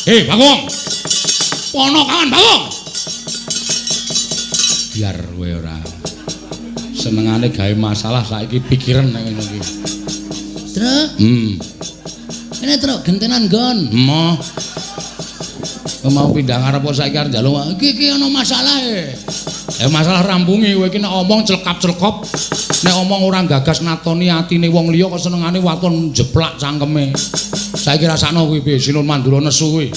Bagong. Ponokawan Bagong. Biar kowe ora senengane gawe masalah saiki pikiran nek ngono iki. Truk. Kene truk gentenan nggon. Emoh. Mau pindah ngarep kok saiki arep njaluk. Iki iki ana masalahe. Masalah rampungi kowe iki nek omong celkap-celkop, nek omong ora gagas natoni atine wong liya kok senengane waton jeplak cangkeme. Saiki rasakno kuwi piye Sinuwun Mandura nesu kuwi.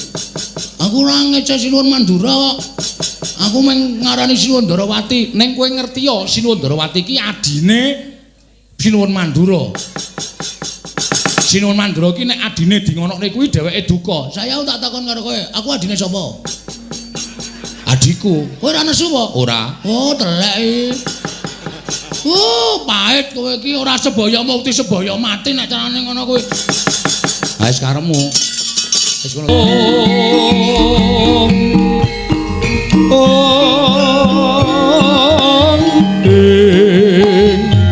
Aku ora ngece Sinuwun Mandura kok. Aku mung ngarani Sinuwun Ndarawati. Ning kowe ngerti ya Sinuwun Ndarawati iki adine Sinuwun Mandura. Sinuwun Mandura iki nek adine di ngonokne kuwi dheweke duka. Saya tak takon karo kowe, aku adine sapa? Adikku. Kowe ora nesu apa? Ora. Oh, telek iki. Oh, pahit kowe iki ora sebaya mukti sebaya mati nek carane ngono kuwi. Ha wis karepmu. Wis ngono. Om ing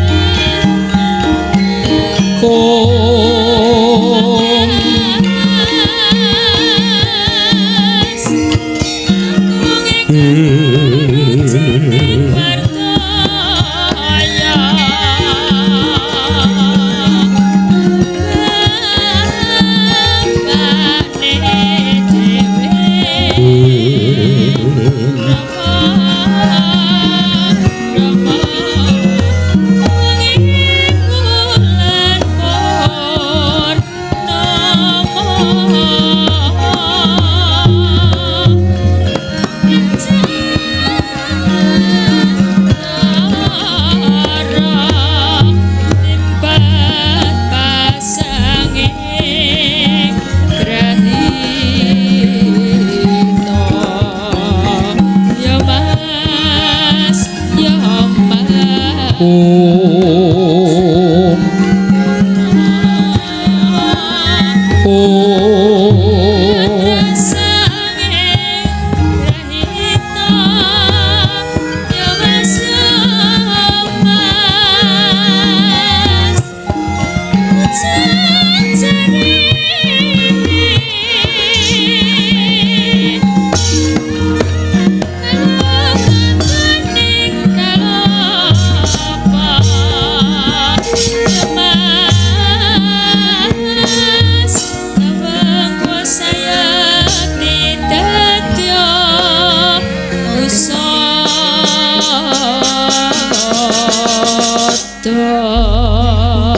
Om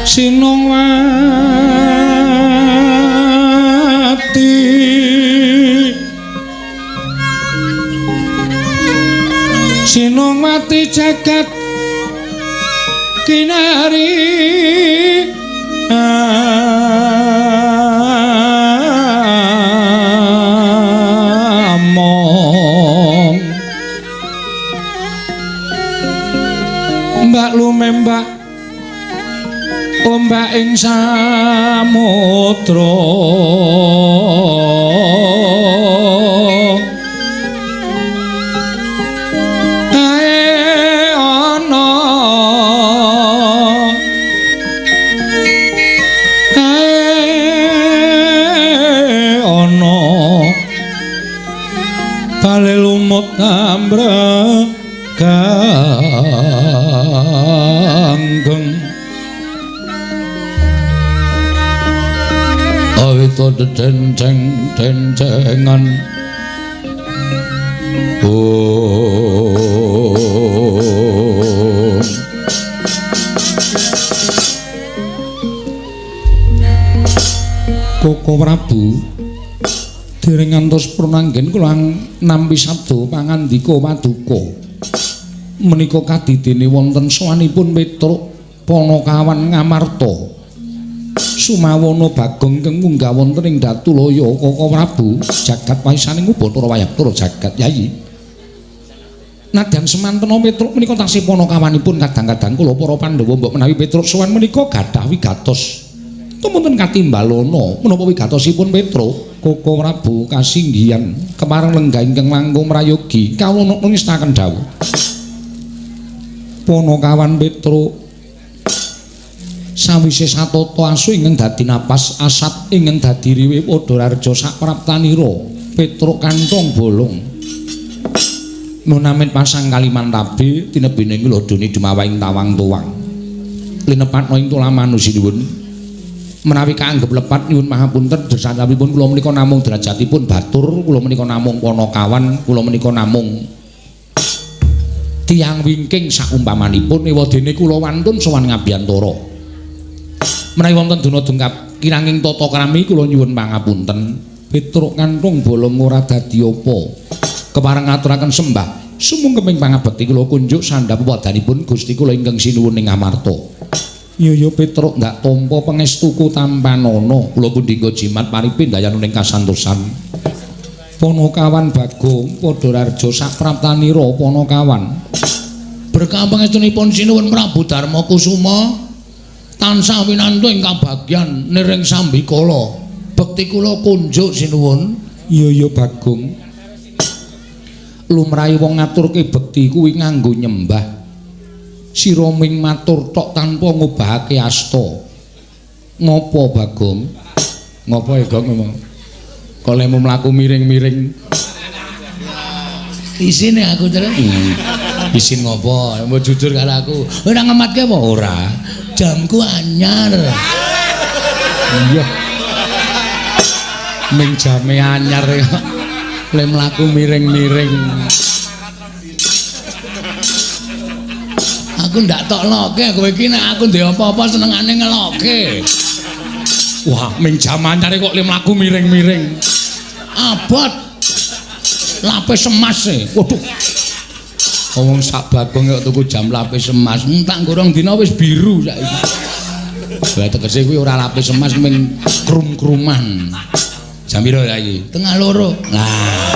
Sinongwati Sinongwati jagat kinari among Mbak lumembak ombak ing samudra ae ana ae ana bale lumut ambrek ganggeng awita dedenceng dencengan om Koko Prabu dereng ngantos purnanggen kula nampi sabda pangandika paduka menika kadidene wonten sowanipun Petruk Panakawan Ngamarta Sumawana Bagong ingkang munggah wonten ing Datulaya Koko Prabu jagat waisaning Ubathara Wayabdara jagat Yayi. Nadyan semantena Petruk menika tasih panakawanipun kadang-kadang kula para Pandhawa mbok menawi Petruk sowan menika gadah wigatos. Tumunten katimbalana menapa wigatosipun Petruk Koko Prabu kasinggihan kepareng lenggah ingkang langkung prayogi kawula nungestaken dawuh. Panakawan Petruk Sawise satata asu ingkang dadi napas asat ingkang dadi riwe Padhararja sapraptanira Petruk kantong bolong. Nunamit pasang Kalimantabe tinebine ngladoni dumawaing tawang tuwang. Linepatna ing tulamanu sinuwun. Menawi kaanggep lepat nyuwun mahapunten dresanipun kula menika namung derajatipun batur, kula menika namung panakawan, kula menika namung tiyang wingking saumpamanipun ewadene kula wantun sowan ngabiyantara. Menawi wonten duna dungkap kiranging tata krami kula nyuwun pangapunten. Petruk kanthong bolong ora dadi apa. Kepareng ngaturaken sembah sumungkeping pangabekti kula kunjuk sandhap pepadhanipun Gusti kula ingkang sinuwun ing Amarta. Iya ya Petruk ndak tampa pangestuku tampanana. Kula pundhingga jimat paripe ndayana ing kasantosan. Panakawan Bagong Padhararja sapraptanira Panakawan. Berkah pangestunipun sinuwun Prabu Darma Kusuma tansah winantu ing kabagyan niring sambikala. Bekti kula kunjuk sinuwun. Iya ya Bagong. Lumrahe wong ngaturke bekti kuwi nganggo nyembah. Sira ming matur tok tanpa ngobahake asta. Ngopo Bagong? Ngopo ya Gong ngomong? Kok lemu mlaku miring-miring. Isine aku terus. Isin ngopo? Mbok jujur karo aku. Ora ngematke apa ora? Jamku anyar. Iya. Ming jame anyar kok. Le mlaku miring-miring. Aku ndak tok loke kowe iki nek aku ndek apa-apa senengane ngeloke. Wah, ming jam anyar kok le mlaku miring-miring. Abot. Lapis emas e. Waduh. Wong sak Bagong kok tuku jam lapis emas. Tak gorong dina wis biru saiki. Lah tegese kuwi ora lapis emas ming krum-kruman. Jam piro saiki? 1:30. Lah.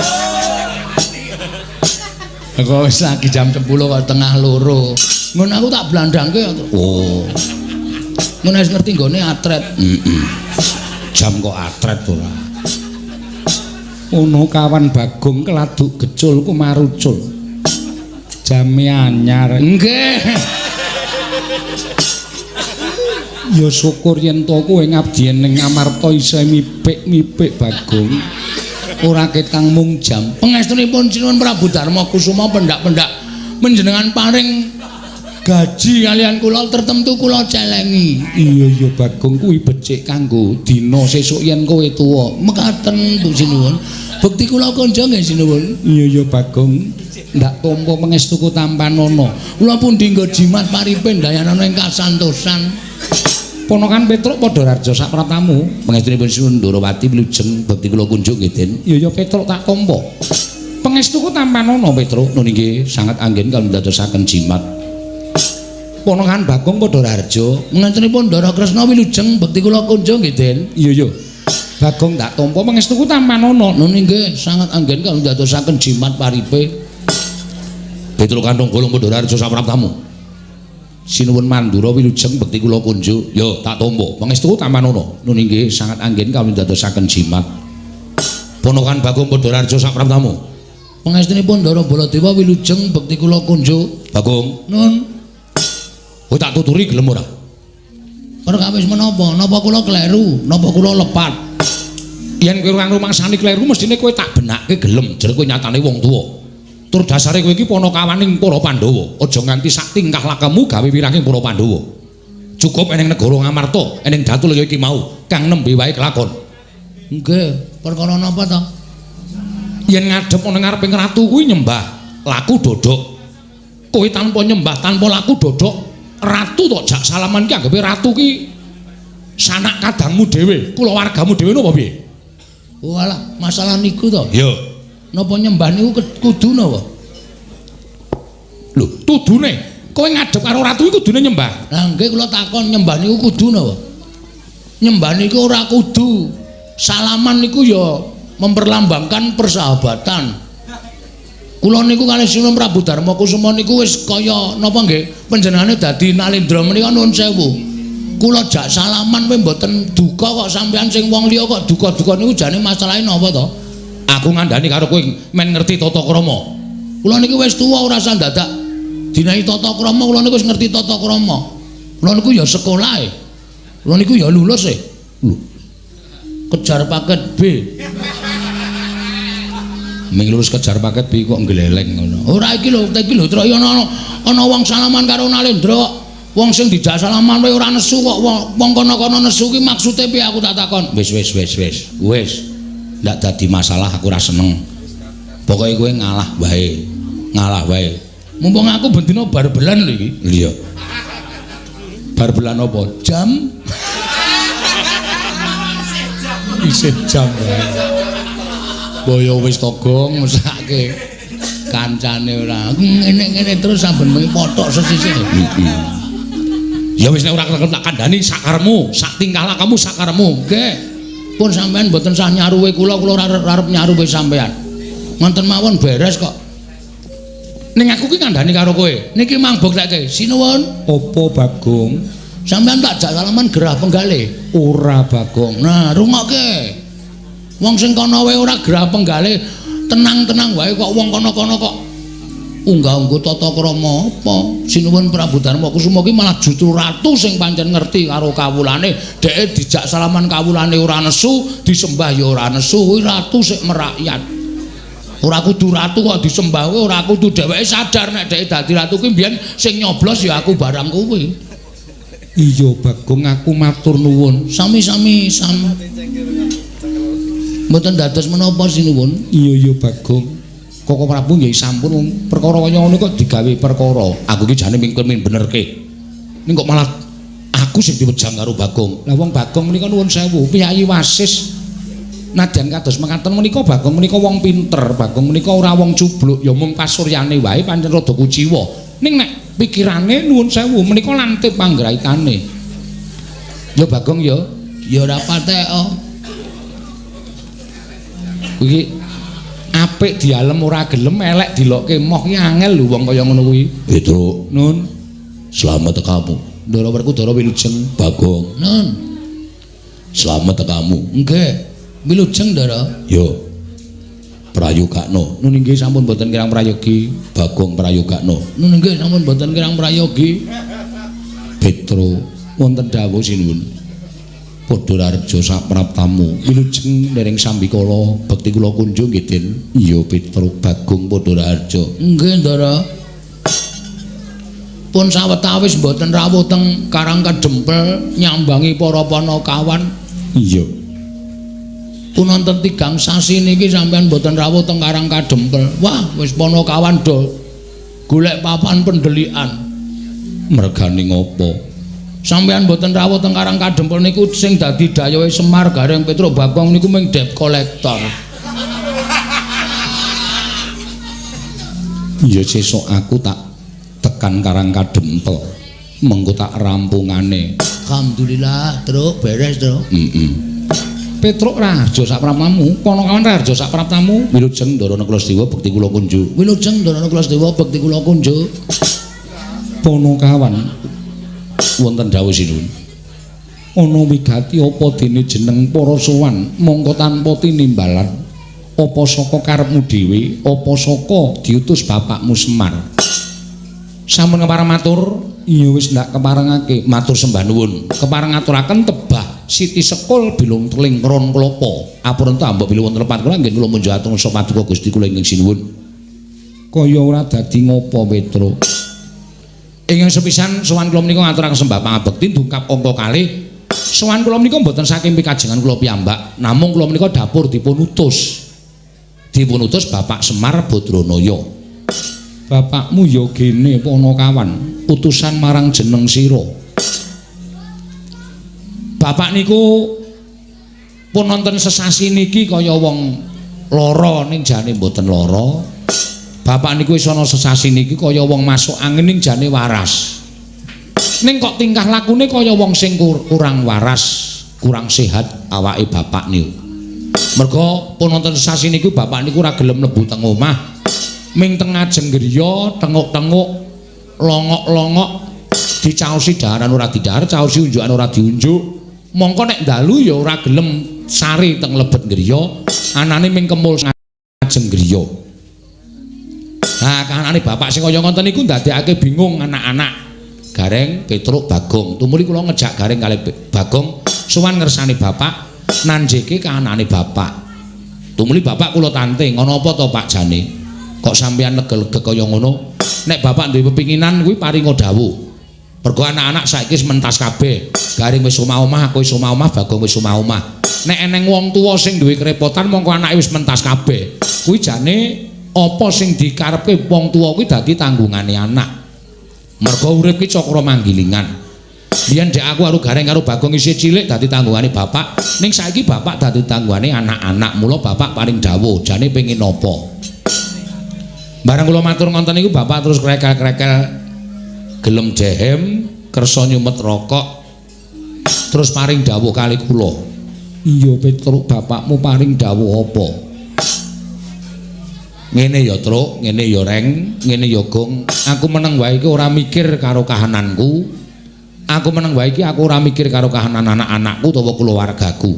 Kok wis lagi jam 10 kok 1:30. Ngono aku tak blandangke. Oh. Ngono wis ngerti nggone atret. Heeh. Jam kok atret ora. Ono kawan Bagong keladuk gecul kumarucul. Jame anyar. Nggih. Ya syukur yen to kowe ngabdi ning Amarta isih mipik-mipik Bagong. Ora ketang mung jam. Pangestunipun Sinuwun Prabu Darma Kusuma pendak-pendak panjenengan paring gaji kalian kula tertentu kula celengi. Iya iya Bagong kuwi becik kanggo dina sesuk yen kowe tuwa. Mekaten Bu Sinuwun. Bekti kula konjo nggih Sinuwun. Iya iya Bagong. Ndak tampa pangestuku tampanana. Kula pundi nggo jimat paripe ndayanana ing kasantosan. Ponokan Petruk Padhararja sapratamu. Pangestunipun Sinuwun Ndorowati wilujeng bekti kula kunjuk nggih Den. Iya iya Petruk tak tampa. Pangestuku tampanana Petruk. Nun inggih sanget anggen kang ndadosaken jimat. Ponokan Bagong Padhararja. Pangestunipun Ndara Kresna wilujeng bekti kula kunjuk nggih Den. Iya iya. Bagong tak tampa pangestuku tampanana. Nun inggih sanget anggen kang ndadosaken jimat paripe. Petruk kantong golong Padhararja sapratamu. Sinuwun Mandura wilujeng bekti kula kunjuk. Ya tak tampa. Pangestuku tampanana. Nun inggih sanget anggen kawula ndadosaken jimat. Ponokan Bagong Padhararja sapraptamu. Pangestunipun Ndara Baladewa wilujeng bekti kula kunjuk. Bagong. Nun. Kowe tak tuturi gelem ora? Perkawis menapa? Napa kula kleru? Napa kula lepat? Yen kowe ora ngrumangsani kleru mestine kowe tak benake gelem. Jer kowe nyatane wong tuwa. Tur dasare kowe iki panakawaning para Pandhawa. Aja nganti sak tingkah lakemu gawe wiranging para Pandhawa. Cukup eneng negara Ngamarta, eneng Datulaya iki mau kang nembe wae kelakon. Nggih, perkara napa to? Yen ngadhep ana ngareping ratu kuwi nyembah laku dodok. Kowe tanpa nyembah, tanpa laku dodok, ratu tok jak salaman ki anggepe ratu ki sanak kadangmu dhewe, kulawargamu dhewe napa piye? Walah, masalah niku to. Iya. Napa nyembah niku kudu napa? Lho, tudune kowe ngadhep karo ratu iki kudune nyembah. Lah nggih kula takon nyembah niku kudu napa? Nyembah niku ora kudu. Salaman niku ya memperlambangkan persahabatan. Kula niku kalih Sinuwun Prabu Darma Kusuma niku wis kaya napa nggih panjenengane dadi Nalendra menika nuwun sewu. Kula jak salaman kowe mboten duka kok sampean sing wong liya kok duka-duka niku jane masalahe napa to? Aku ngandani karo kowe men ngerti tata krama. Kula niki wis tuwa ora usah dadak dinahi tata krama, kula niku wis ngerti tata krama. Kula niku ya sekolahe. Kula niku ya lulus e. Lho. Kejar paket B. Ming lulus kejar paket B kok ngleleng ngono. Ora iki lho, iki lho Truk ana ana wong salaman karo Nalendra kok. Wong sing dijak salaman wae ora nesu kok wong kono-kono nesu ki maksude piye aku tak takon. Wis wis wis wis. Wis. Ndak dadi masalah aku ora seneng. Pokoke kowe ngalah wae. Ngalah wae. Mumpung aku bendina bar-belan lho iki. Iya. Bar-belan apa? Jam. Isih jam wae. Boyo wis togong mesake kancane ora. Ngene-ngene terus saben bengi pothok sesisih. Heeh. Ya wis nek ora tak kandhani sakaremu, sak tingkah lakamu sakaremu. Nggih. Pun sampean mboten sah nyaruwe kula, kula ora arep nyaruwe sampean. Ngoten mawon beres kok. Ning aku ki kandhani karo kowe. Niki mang buktekke. Sinuwun. Apa Bagong? Sampean tak jak salaman gerah penggale. Ora Bagong. Nah, rungokke. Wong sing kono wae ora gerah penggale, tenang-tenang wae kok wong kono-kono kok unggah-ungguh tata krama apa? Sinuwun Prabu Darma Kusuma ki malah justru ratu sing pancen ngerti karo kawulane, dheke dijak salaman kawulane ora nesu, disembah ya ora nesu, kuwi ratu sik merakyat. Ora kudu ratu kok disembah kuwi ora kudu, dheweke sadar nek dheke dadi ratu kuwi mbiyen sing nyoblos ya aku barang kuwi. Iya Bagong, aku matur nuwun. Sami-sami sam. Mboten dados menapa sinuwun? Iya iya Bagong. Koko Prabu nggih sampun wong perkara kaya ngono kok digawe perkara. Aku ki jane mingkir min benerke. Ning kok malah aku sing diwejang karo Bagong. Lah wong Bagong menika nuwun sewu, piyayi wasis. Nadyan kados mekaten menika Bagong menika wong pinter, Bagong menika ora wong cubluk, ya mung pasuryane wae pancen rada kuciwa. Ning nek pikirane nuwun sewu menika lantip panggraitane. Ya Bagong ya, ya ora patek. Kuwi apik dialem ora gelem, elek dilokke moh ki angel lho wong kaya ngono kuwi. Petruk, nun. Slamet kamu. Ndara Werkudara wilujeng. Bagong. Nun. Slamet kamu. Nggih. Wilujeng Ndara. Yo. Prayogakno. Nun inggih sampun boten kirang prayogi. Bagong prayogakno. Nun inggih sampun boten kirang prayogi. Petruk wonten dawuh sinuwun. Padha rareja sapraptamu. Wilujeng dereng sambikala bekti kula kunjung nggih Den. Iya Petruk Bagong padha raharja. Nggih Ndara. Pun sawetawis mboten rawuh teng Karang Kadempel nyambangi para panakawan. Iya. Pun wonten 3 sasi niki sampean mboten rawuh teng Karang Kadempel. Wah, wis panakawan do golek papan pendelikan. Mergane ngopo? Sampean mboten rawuh teng Karang Kadempel niku sing dadi dayohe Semar Gareng Petruk Bagong niku mung debt collector. Ya sesuk aku tak tekan Karang Kadempel. Mengko tak rampungane. Alhamdulillah, Truk, beres, Truk. Heeh. Petruk Raharja sapraptamu, Panakawan Raharja sapraptamu. Wilujeng Ndara Kalasedewa bekti kula kunjuk. Wilujeng Ndara Kalasedewa bekti kula kunjuk. Panakawan wonten dawuh sinuwun. Ana wigati apa dene jeneng para sowan mongko tanpa tinimbalan. Apa saka karepmu dhewe, apa saka diutus bapakmu Semar. Sampun kepareng matur, iya wis ndak keparengake matur sembah nuwun. Kepareng ngaturaken tebah Siti Sekul bilung teling ron klopo. Apurenta mbok bilih wonten lepat kula nggih kula munjuk atur sapa paduka Gusti kula ingkang sinuwun. Kaya ora dadi ngopo Petruk. Ingkang sepisan sowan kula menika ngaturaken sembah pangabekti dungkap angka kalih. Sowan kula menika mboten saking pikajengan kula piyambak, namung kula menika dapur dipun utus. Dipun utus Bapak Semar Badranaya. Bapakmu ya gene Panakawan, utusan marang jeneng sira. Bapak niku pun wonten sesasi niki kaya wong lara ning jane mboten lara. Bapak niku wis ana sesasi niki kaya wong masuk angin ning jane waras. Ning kok tingkah lakune kaya wong sing kurang waras, kurang sehat awake bapak niku. Merga pun wonten sesasi niku bapak niku ora gelem mlebu teng omah. Ming teng ngajeng griya tenguk-tenguk, longok-longok, dicaosi daharan ora didahar, caosi unjukan ora diunjuk. Mongko nek dalu ya ora gelem sare teng lebet griya, anane ming kemul ngajeng griya. Nah, kahanane bapak sing kaya ngoten niku ndadekake bingung anak-anak. Gareng, Petruk, Bagong. Tumuli kula ngejak Gareng kalih Bagong sowan ngersane bapak, nanjeke kahanane bapak. Tumuli bapak kula tanting, ana apa to Pak jane? Kok sampeyan lega-lega kaya ngono? Nek bapak duwe pepinginan kuwi paringa dawuh. Mergo anak-anak saiki wis mentas kabeh. Gareng wis omah-omah, aku wis omah-omah, Bagong wis omah-omah. Nek eneng wong tuwa sing duwe kerepotan mongko anake wis mentas kabeh. Kuwi jane apa sing dikarepke wong tuwa kuwi dadi tanggungane anak. Mergo urip ki cakra manggilingan. Biyen dek aku karo Gareng karo Bagong isih cilik dadi tanggungane bapak, ning saiki bapak dadi tanggungane anak-anak. Mula bapak paring dawuh, jane pengin apa? Bareng kula matur ngonten niku bapak terus krekel-krekel gelem dehem, kersa nyumet rokok, terus paring dawuh kali kula. Iya Petruk, bapakmu paring dawuh apa? Ngene ya Truk, ngene ya Reng, ngene ya Gong. Aku meneng wae iki ora mikir karo kahananku. Aku meneng wae iki aku ora mikir karo kahanan anak-anakku utawa keluargaku.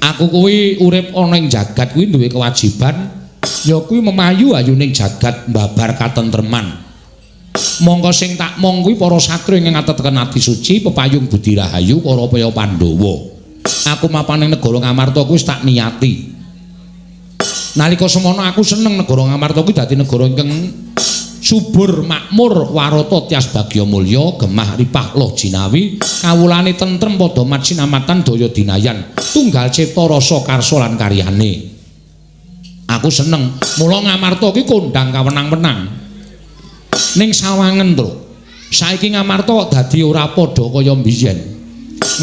Aku kuwi urip ana ing jagat kuwi duwe kewajiban ya kuwi memayu ayuning jagat mbabar katentreman. Mongko sing tak mong kuwi para satria ingkang ateteken ati suci pepayung budi rahayu para paya Pandhawa. Aku mapan ing negara Ngamarta kuwi wis tak niati. Nalika semono aku seneng negara Ngamarta kuwi dadi negara ingkang subur makmur warata tias bagya mulya gemah ripah loh jinawi kawulane tentrem padha mat sinamatan daya dinayan tunggal cipta rasa karsa lan karyane. Aku seneng mula Ngamarta ki kondang kawenang-wenang. Ning sawangen, Truk. Saiki Ngamarta kok dadi ora padha kaya mbiyen.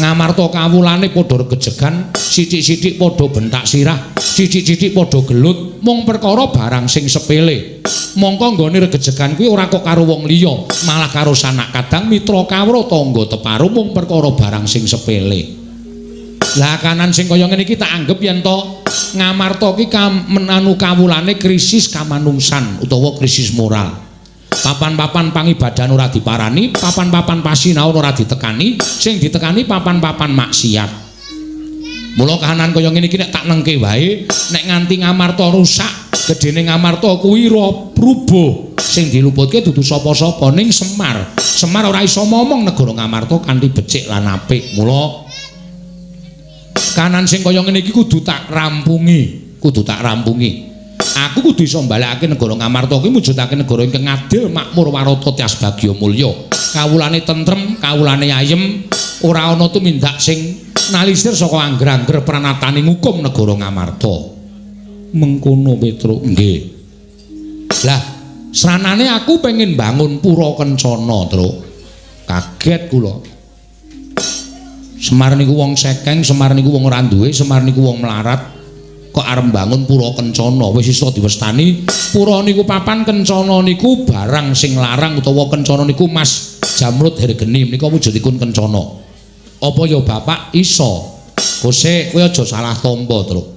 Ngamarta kawulane padha regejegan, sithik-sithik padha bentak sirah, sithik-sithik padha gelut mung perkara barang sing sepele. Mongko nggone regejegan kuwi ora kok karo wong liya, malah karo sanak kadang mitra kawruh tangga teparo mung perkara barang sing sepele. Lah kanan sing kaya ngene iki tak anggep yen to Ngamarta ki menanu kawulane krisis kamanungsan utawa krisis moral. Papan-papan pangibadahan ora diparani, papan-papan pasinaon ora ditekani, sing ditekani papan-papan maksiat. Mula kahanan kaya ngene iki nek tak nengke wae, nek nganti Ngamarta rusak, gedene Ngamarta kuwi rubuh. Sing diluputke dudu sapa-sapa ning Semar. Semar ora iso momong negara Ngamarta kanthi becik lan apik. Mula kahanan sing kaya ngene iki kudu tak rampungi, kudu tak rampungi. Aku kudu iso mbalekake negara Ngamarta kuwi mujudake negara ingkang adil, makmur, warata, tias bagya mulya. Kawulane tentrem, kawulane ayem, ora ana tumindak sing nalisir saka angger-angger pranatane ngukum negara Ngamarta. Mengkono Petruk, nggih. Lah, sranane aku pengen bangun pura kencana, Truk. Kaget kula. Semar niku wong sekeng, Semar niku wong ora duwe, Semar niku wong melarat. Kok arep bangun pura kencana, wis iso diwestani pura niku papan kencana niku barang sing larang utawa kencana niku mas jamrud hergeni menika wujudipun kencana. Apa ya bapak iso? Kose kowe aja salah tampa, Truk.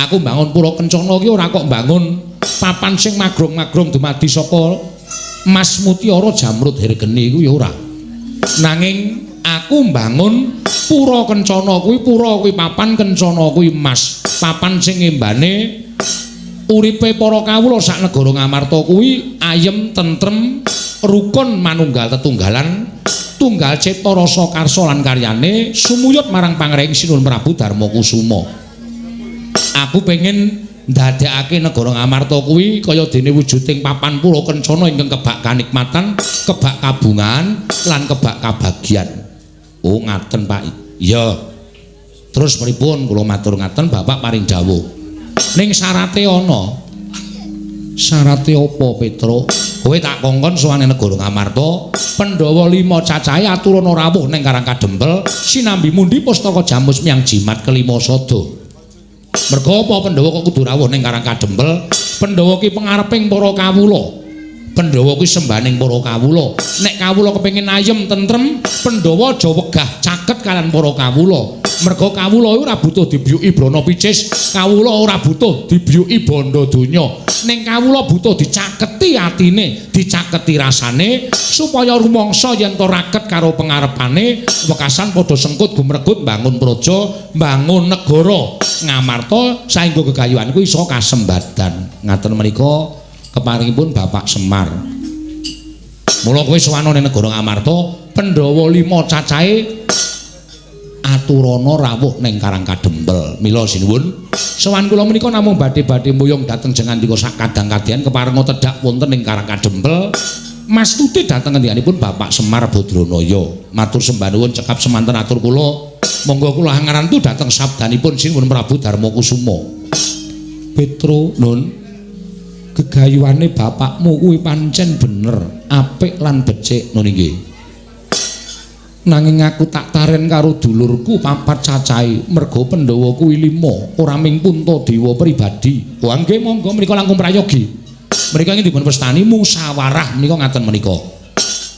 Aku bangun pura kencana ki ora kok bangun papan sing magrong-magrong dumadi saka mas mutiara jamrud hergeni kuwi ora. Nanging aku mbangun pura kencana kuwi, pura kuwi papan, kencana kuwi mas. Papan sing ngembane uripe para kawula sak negara Ngamarta kuwi ayem, tentrem, rukun manunggal tetunggalan, tunggal cipta rasa karsa lan karyane sumuyut marang pangreing Sinuhun Prabu Darma Kusuma. Aku pengen ndadekake negara Ngamarta kuwi kaya dene wujuding papan pura kencana ingkang kebak kanikmatan, kebak kabungan lan kebak kabagyan. Oh ngaten Pak. Iya. Terus pripun kula matur ngaten bapak paring dawuh. Ning syarate ana. Syarate apa Petruk? Kowe tak kongkon sowan negara Ngamarta, Pandhawa 5 cacahe aturana rawuh ning Karang Kadempel sinambi mundi pustaka jamus miyang jimat kelima sada. Merga apa Pandhawa kok kudu rawuh ning Karang Kadempel? Pandhawa ki pengareping para kawula. Pandhawa kuwi sembahaning para kawula. Nek kawula kepengin ayem tentrem, Pandhawa aja wegah caket kalian para kawula. Merga kawula ora butuh dibiyuki brana picis, kawula ora butuh dibiyuki bondo donya. Ning kawula butuh dicaketi atine, dicaketi rasane supaya rumangsa yen to raket karo pengarepane, wekasan padha sengkut gumregut mbangun praja, mbangun negara Ngamarta saengga gegayuhan kuwi iso kasembadan. Ngaten menika keparingipun Bapak Semar. Mula kowe sowan ning negara Ngamarta, Pandhawa 5 cacahe aturana rawuh ning Karang Kadempel. Mila sinuwun, sowan kula menika namung badhe-badhe mboyong dhateng jengandika sak kadang-kadyan keparenga tedhak wonten ing Karang Kadempel. Mastuti dhateng ngendikanipun Bapak Semar Badranaya. Matur sembah nuwun cekap semanten atur kula. Monggo kula hangarantu dhateng sabdanipun Sinuwun Prabu Darma Kusuma. Petro, Nun, gegayuhane bapakmu kuwi pancen bener, apik lan becik, nun inggih. Nanging aku tak taren karo dulurku papat cacahe, merga Pandhawa kuwi 5, ora ming Puntadewa pribadi. Wah nggih monggo menika langkung prayogi. Menika ingkang dipun wastani musyawarah menika ngaten menika.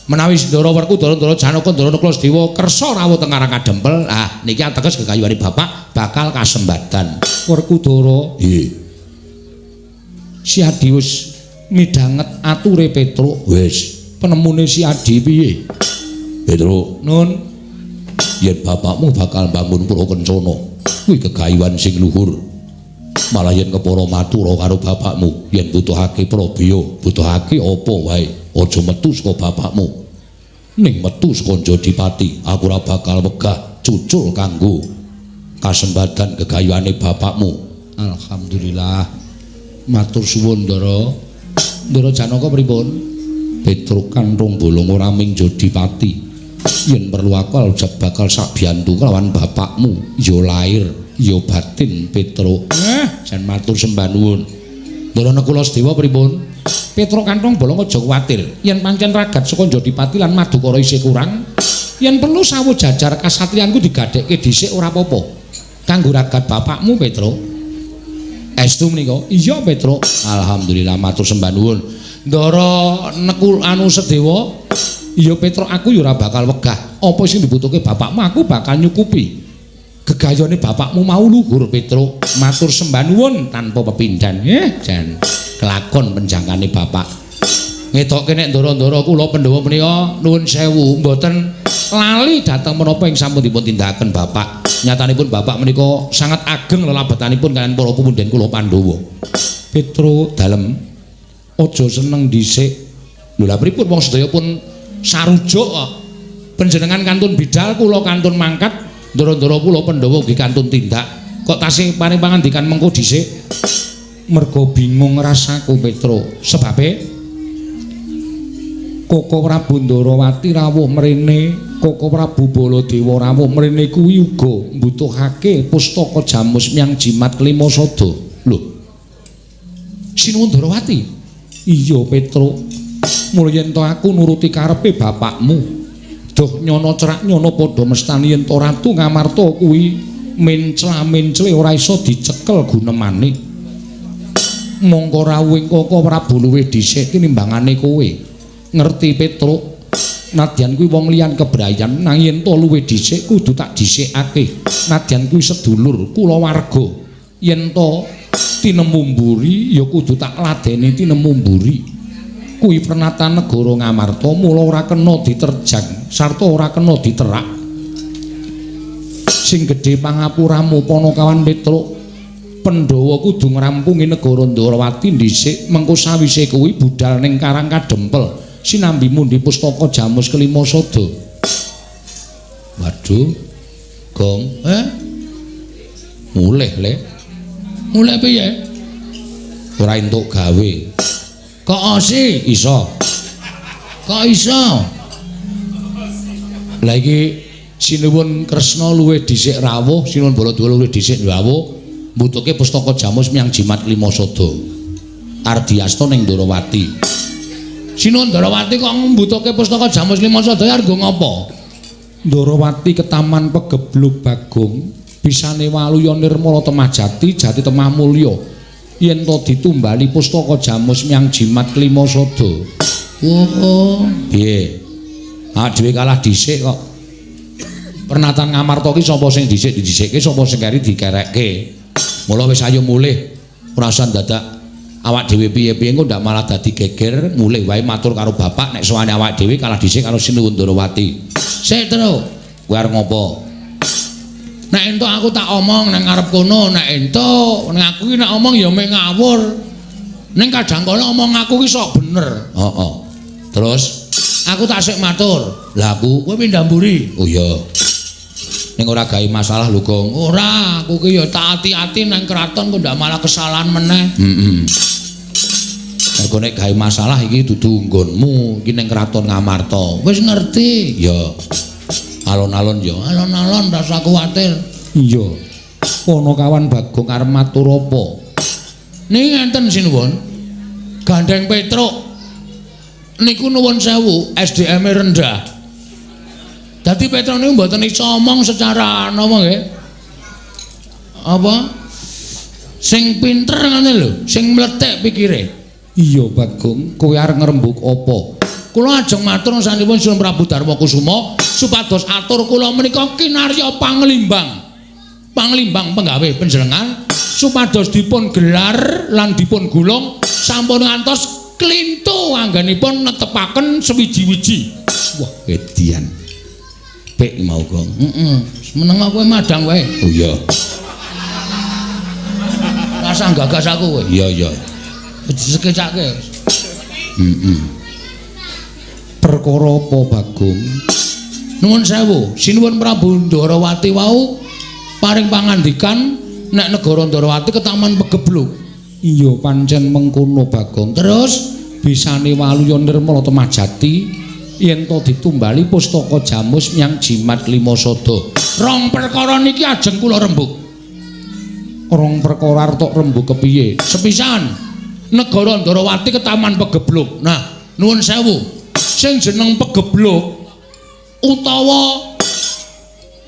Menawi Ndara Werkudara, Ndara Janaka, Ndara Nakula Sadewa kersa rawuh teng Karang Kadempel, ah niki ateges gegayuhane bapak bakal kasembadan. Werkudara, nggih. Si Adi wis midhanget ature Petruk. Wis, penemune si Adi piye? Petruk, Nun, yen bapakmu bakal bangun pura kencana, kuwi gegayuhan sing luhur. Malah yen kepara matura karo bapakmu, yen butuhake prabeya, butuhake apa wae, aja metu saka bapakmu. Ning metu saka Jodipati, aku ora bakal wegah cucul kanggo kasembadan gegayuhane bapakmu. Alhamdulillah. Matur suwun, Ndara. Ndara Janaka pripun? Petruk kanthong bolong ora ming Jodipati. Yen perlu aku bakal sabiyantu kelawan bapakmu, ya lair, ya batin Petruk. Jan matur sembah nuwun. Ndara Nakula Sadewa pripun? Petruk kanthong bolong aja kuwatir. Yen pancen ragat saka Jodipati lan Madukara isih kurang, yen perlu sawu jajar kasatriyanku digadhekke dhisik ora apa-apa. Kanggo ragat bapakmu, Petruk. Estu menika? Iya, Petruk. Alhamdulillah matur sembah nuwun. Ndara Nekul anu Sadewa, iya Petruk aku ya ora bakal wegah. Apa sing dibutuhke bapakmu aku bakal nyukupi. Gegayone bapakmu mau luhur Petruk. Matur sembah nuwun tanpa pepindhan. Jan kelakon penjangkane bapak. Ngetokke nek ndara-ndara kula Pandhawa menika nuwun sewu mboten lali dhateng menapa ing sampun dipun tindakaken bapak. Nyatanipun bapak menika sangat ageng lelabetanipun kaliyan para pepundhen kula Pandhawa. Petruk dalem aja seneng dhisik. Lho lha pripun wong sedaya pun sarujuk kok. Panjenengan kantun bidal, kula kantun mangkat, ndara-ndara kula Pandhawa ugi kantun tindak. Kok tasih paring pangandikan mengko dhisik? Merga bingung rasaku Petruk. Sebabe Koko Prabu Ndarawati rawuh mrene, Koko Prabu Baladewa rawuh mrene kuwi uga mbutuhake pustaka jamus miang jimat kelima sada. Lho. Sinuwun Ndarawati? Iya Petruk. Mula yen to aku nuruti karepe bapakmu. Duh nyono cerak nyono padha mestani yen to Ratu Ngamarta kuwi mencla-mencle ora iso dicekel gunemane. Mongko rawuhing Koko Prabu luwih dhisik tinimbangane kowe. Ngerti Petruk, nadyan kuwi wong liyan kebrayan nang yen to luwih dhisik kudu tak dhisikake. Nadyan kuwi sedulur kulawarga, yen to tinemu mburi ya kudu tak ladeni tinemu mburi. Kuwi pernatan negara Ngamarta mula ora kena diterjang sarta ora kena diterak. Sing gedhe pangapuramu Panakawan Petruk, Pandhawa kudu ngrampungi negara Ndarawati dhisik, mengko sawise kuwi budal ning Karang Kadempel sinambi mundi pustaka jamus kelima sada. Waduh, Gong, mulih le. Mulih piye? Ora entuk gawe. Kok osi? Iso. Kok iso? Lah iki Sinuwun Kresna luwih dhisik rawuh, Sinuwun Baladewa luwih dhisik rawuh, mbutuhke pustaka jamus miang jimat kelima sada. Ardiasta ning Ndarawati. Sinuwun Ndarawati kok mbutuhke pustaka jamus lima sada arep nggo ngapa? Ndarawati ketaman pegeblug Bagong, bisane waluya nirmala temah jati, jati temah mulya. Yen to ditumbali pustaka jamus miang jimat kelima sada. Oh, piye? Ah dhewe kalah dhisik kok. Pernatan Ngamarta ki sapa sing dhisik didhisikke, sapa sing keri dikerekke. Mula wis ayo mulih, ora usah dadak awak dhewe piye-piye engko ndak malah dadi geger, mulih wae matur karo bapak nek sowane awak dhewe kalah dhisik karo Sinuwun Ndarawati. Sik, Truk. Kowe arep ngopo? Nek entuk aku tak omong nang ngarep kono, nek entuk nek aku ki nek omong ya meh ngawur. Ning kadang kala omong aku ki sok bener. Heeh. Terus Aku tak sik matur. Lah aku kowe pindah mburi. Oh iya. Ning ora gawe masalah lho, Gong. Ora, aku ki ya tak ati-ati nang kraton kok ndak malah kesalahan meneh. Heeh. Mergo nek gawe masalah iki dudu nggonmu, iki ning kraton Ngamarta. Wis ngerti? Ya. Alon-alon ya, alon-alon rasa kuwatir. Iya. Panakawan Bagong arep matur apa? Niki ngenten sinuwun. Gandeng Petruk niku nuwun sewu, SDM-e rendah. Dadi Petruk niku mboten iso omong secara napa nggih? Apa? Sing pinter ngene lho, sing mlethek pikire. Iya Bagong, kowe arep ngrembug apa? Kula ajeng matur sanipun Sunan Prabu Darma Kusuma supados atur kula menika kinarya panglimbang. Panglimbang penggawe panjenengan supados dipun gelar lan dipun gulung sampun ngantos klintu anggenipun netepaken sewiji-wiji. Wah, edian. Pek mau, Gong. Heeh. Meneng kowe madang wae. Oh iya. Rasah gagas aku kowe. Iya, iya. Disekecake. Heeh. Perkara apa, Bagong? Nuwun sewu, sinuwun Prabu Ndorowati wau paring pangandikan nek negara Ndorowati ketaman pegebluk. Iya, pancen mengkono, Bagong. Terus bisane Waluya Nirmala Temajati yen to ditumbali pustaka jamus nyang Jimat Lima Sada. Rong perkara niki ajeng kula rembug. Rong perkara arep tok rembug kepiye? Sepisan, negara Ndorowati ketaman pegebluk. Nah, nuwun sewu. Sing jeneng pegebluk utawa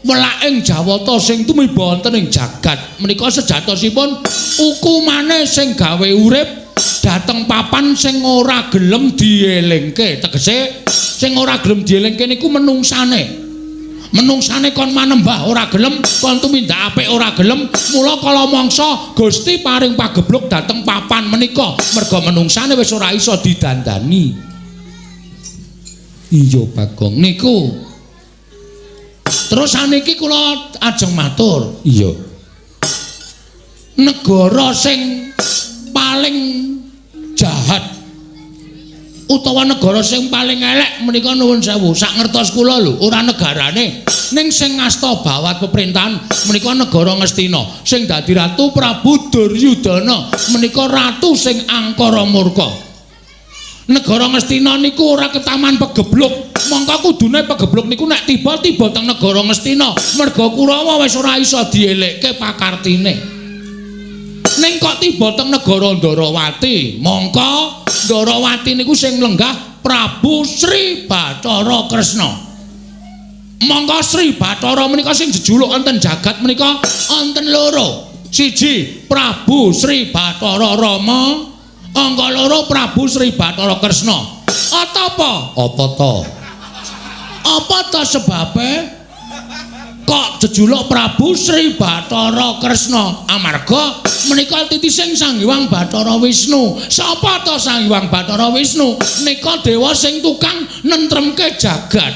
welaking Jawata sing tumiba wonten ing jagat menika sejatosipun hukumane sing gawe urip dhateng papan sing ora gelem dielingke. Tegese sing ora gelem dielingke niku menungsane. Menungsane kon manembah ora gelem, kon tumindak apik ora gelem, mula kala mangsa Gusti paring pagebluk dhateng papan menika merga menungsane wis ora iso didandani. Iya Bagong niku. Terus saniki kula ajeng matur. Iya. Negara sing paling jahat utawa negara sing paling elek menika nuwun sewu, sak ngertos kula lho, ora negarane, ning sing ngasta bawat pemerintahan menika negara Ngastina, sing dadi ratu Prabu Duryudana menika ratu sing angkara murka. Negara Ngastina niku ora ketaman pegebluk, mongko kudune pegebluk niku nek tiba-tiba teng negara Ngastina, merga Kurawa wis ora iso dielekke pakartine. Ning kok tiba teng negara Ndorowati, mongko Ndorowati niku sing lenggah Prabu Sri Bathara Kresna. Mongko Sri Bathara menika sing jejuluk wonten jagat menika wonten loro. Siji Prabu Sri Bathara Rama, angka loro Prabu Sri Bathara Kresna. Apa? Apa to? Apa to sebabe kok jejuluk Prabu Sri Bathara Kresna? Amarga menika titising Sang Hyang Bathara Wisnu. Sapa to Sang Hyang Bathara Wisnu? Nika dewa sing tukang nentremke jagat.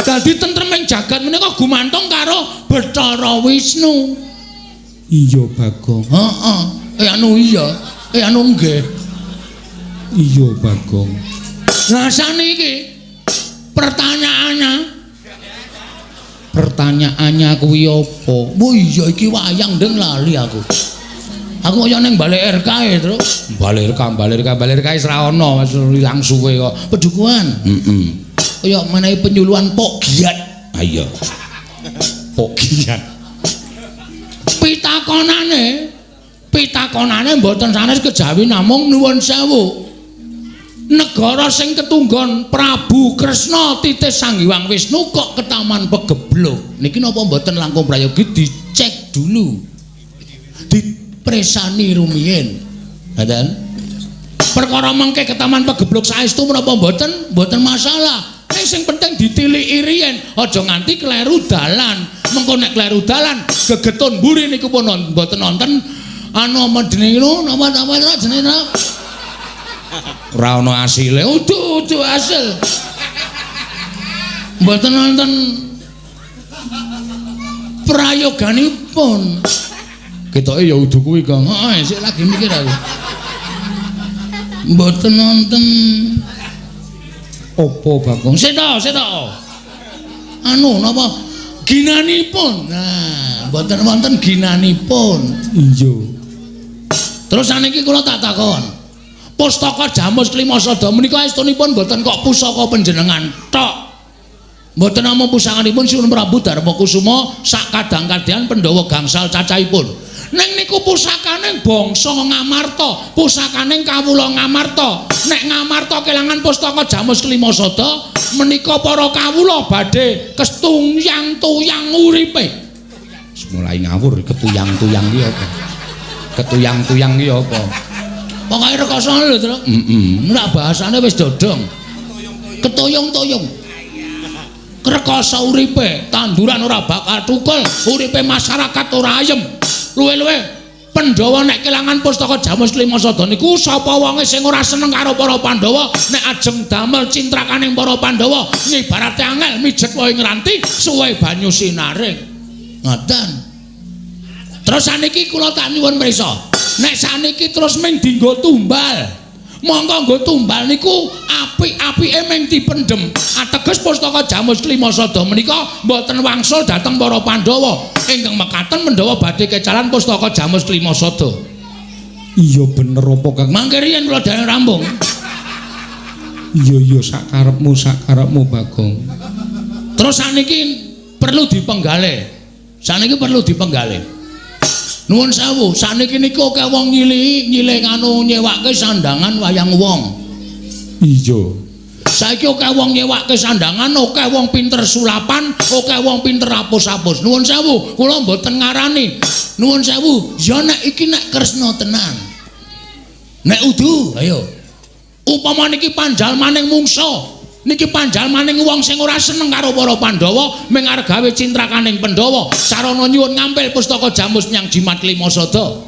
Dadi tentreming jagat menika gumantung karo Bathara Wisnu. Iya Bagong. Heeh. Anu iya. Anu nggih. Iya Bagong. Lah saniki pertanyaannya kuwi apa? Oh iya iki wayang ndeng lali aku. Aku kaya ning Balai RK e, Truk. Balai RK, Balai RK, Balai RK wis ra ono, wis ilang suwe kok. Pedukuhan. Heeh. Kaya menehi penyuluhan Pok Giat. Ha iya. Pok Giat. Pitakonane mboten sanes kejawi namung nuwun sewu. Negara sing ketunggon Prabu Kresna titis Sang Hyang Wisnu kok ketaman pegebluk. Niki napa mboten langkung prayogi dicek dulu. Dipresani rumiyin. Ngoten. Perkara mengke ketaman pegebluk saestu menapa mboten? Mboten masalah. Ning sing penting ditiliki riyen, aja nganti kleru dalan. Mengko nek kleru dalan, gegetun mburi niku pun mboten nonton anu apa jenenge napa napa jenenge ora ana asile. Udu-udu asil. Mboten nonton prayoganipun. Ketoke ya udu kuwi, Kang. Heeh, sik lagi mikir aku. Mboten nonton Apa Bagong? Seta, seta. Anu napa? Ginanipun. Nah, mboten wonten ginanipun. Iya. Terus saniki kula tak takon. Pustaka Jamus Klimasada menika estunipun mboten kok pusaka panjenengan tok. Mboten namung pusakanipun Sinuwun Prabu Darmakusuma sak kadang-kadang Pandhawa gangsal cacahipun. Ning niku pusakane bangsa Ngamarta, pusakane kawula Ngamarta. Nek Ngamarta kelangan pustaka Jamus Klimasada menika para kawula badhe kestuyang-tuyang uripe. Mulai ngawur ketuyang-tuyang iki apa? Ketuyang-tuyang iki apa? Pokoke rekoso lho, Truk. Heeh. Nek bahasane wis dodong. Ketuyung-tuyung. Rekoso uripe, tanduran ora bakal tukul, uripe masyarakat ora ayem. Luwe-luwe Pandhawa nek kelangan pustaka Jamus Klimasada niku sapa wonge sing ora seneng karo para Pandhawa nek ajeng damel cintrakaning para Pandhawa ngibarate angel mijet wae ngranti suwe banyu sinaring. Ngoten. Terus saniki kula tak nyuwun prisa. Nek saniki terus ming dinggo tumbal. Monggo nggo tumbal niku apik-apike ming dipendhem. Ateges pustaka Jamus Klimasada menika mboten wangsul dhateng para Pandhawa. Ingkang mekaten Pandhawa badhe kecalan pustaka Jamus Klimasada. Iya bener apa Kang? Mangke riyen kula dereng rampung. Iya iya sakarepmu sakarepmu Bagong. Terus saniki perlu dipenggalih. Saniki perlu dipenggalih. Nuwun sewu, saniki niku akeh wong nyilihi, nyilih nganu nyewake sandangan wayang wong. Iya. Saiki akeh wong nyewake sandangan, akeh wong pinter sulapan, akeh wong pinter apus-apus. Nuwun sewu, kula mboten ngarani. Nuwun sewu, ya nek iki nek Kresna tenan. Nek udu, ayo. Upama niki panjalmaning mungsa, niki panjalmaning wong sing ora seneng karo para Pandhawa, ming arep gawe cintrakaning Pandhawa, sarana nyuwun ngampil pustaka Jamus nyang Jimat Klimasada.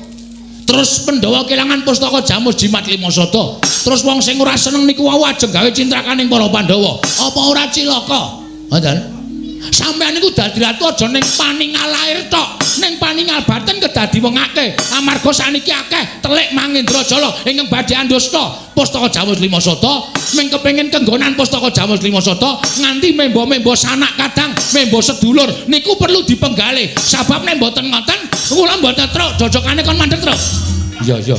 Terus Pandhawa kelangan pustaka Jamus Jimat Klimasada. Terus wong sing ora seneng niku wau ajeng gawe cintrakaning para Pandhawa. Apa ora cilaka? Ngoten. Sampeyan niku dadi ratu aja ning paningal lair tok, ning paningal batin kedadi wong akeh. Amarga saniki akeh telik Mangendrajala ingkang badhe andusta pustaka Jamus Klimasada, ming kepengin kenggonan pustaka Jamus Klimasada nganti membo-membo sanak kadang, membo sedulur niku perlu dipenggalih. Sabab nek mboten ngoten, kula mboten truk jojokane kon mandeg truk. Iya iya.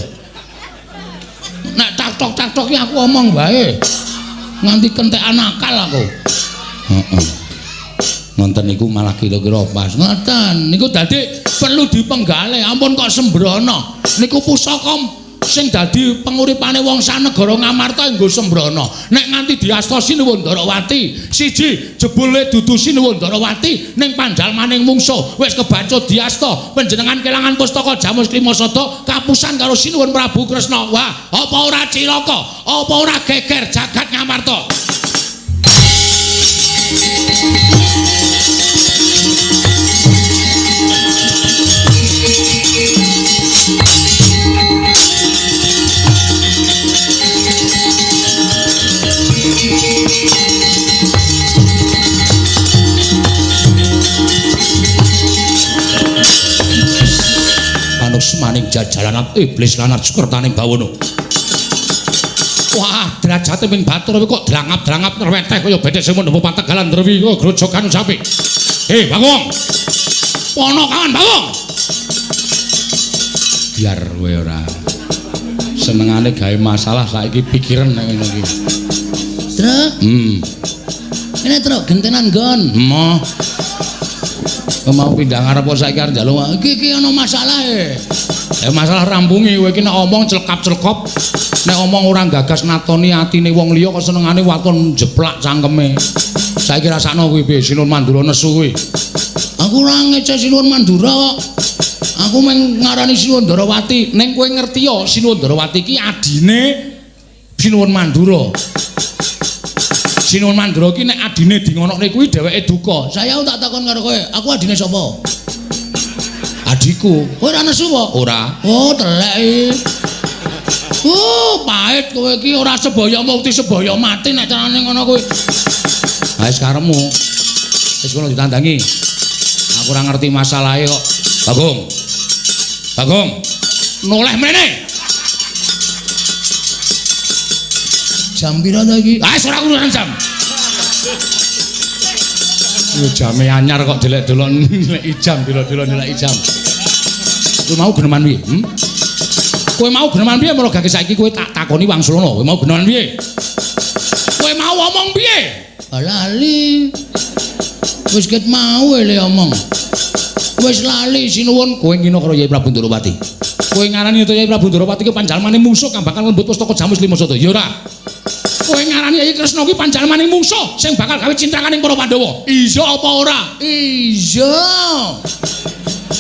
Nek tak-tok-tak-tok iki aku omong wae. Nganti kentekan akal aku. Heeh. Ngonten niku malah kira-kira pas. Ngoten niku dadi perlu dipenggalih. Ampun kok sembrono. Niku pusaka sing dadi penguripane wong sanegara Ngamarta nggo sembrono. Nek nganti diasta Sinuwun Darawati, siji jebule dudu Sinuwun Darawati ning panjalmaning mungsuh wis kebacut diasta panjenengan kelangan pustaka Jamus Klimasada kapusan karo Sinuwun Prabu Kresna. Wah, apa ora cilaka? Apa ora geger jagat Ngamarta? Manusmaning jajalan iblis lanat sukertaning bawono. Wah, derajate ping batur kok drangap-drangap nreweteh kaya bedhek sing mendhep pategalan drewi kaya grojogan sapi. Hei, Bagong. Pono kawan, Bagong. Biar kowe ora senengane gawe masalah saiki pikiran nek ngono iki. Truk. Ini truk gentenan nggon. Emoh. Mau pindah ngarep saiki arep njaluk. Iki iki ana masalahe. Ya masalah rampungi kowe iki nek omong clekap-clekop, nek omong ora gagas natoni atine wong liya kok senengane waton jeplak cangkeme. Saiki rasakno kuwi piye Sinuwun Mandura nesu kuwi. Aku ora ngece Sinuwun Mandura kok. Aku mung ngarani Sinuwun Darawati. Ning kowe ngerti ya Sinuwun Darawati iki adine Sinuwun Mandura. Sinuwun Mandura iki nek adine di ngonokne kuwi dheweke duka. Saya tak takon karo kowe, aku adine sapa? Adikku. Kowe ora nesu apa? Ora. Oh, telek iki. Pahit kowe iki ora sebaya mukti sebaya mati nek carane ngono kuwi. Ha wis karepmu. Wis kono ditandangi. Aku ora ngerti masalahe kok. Bagong. Bagong. Noleh mrene. Jam pira to iki? Ah, ora urusan jam. Yo jame anyar kok delek-delok nilai jam, delok-delok nilai jam. Kowe mau geneman piye? Kowe mau geneman piye mula gage saiki kowe tak takoni wangsulana. Kowe mau geneman piye? Kowe mau omong piye? Lali. Wis ket mau le omong. Wis lali sinuwun kowe ngino karo Yai Prabu Ndorowati. Kowe ngarani to Yai Prabu Ndorowati ki panjalmane mungsuh kang bakal lembut pustaka Jamus Lima Sada. Ya ora. Kowe ngarani Yai Kresna kuwi panjalmane mungsuh sing bakal gawe cintrakaning para Pandhawa. Iya apa ora? Iya.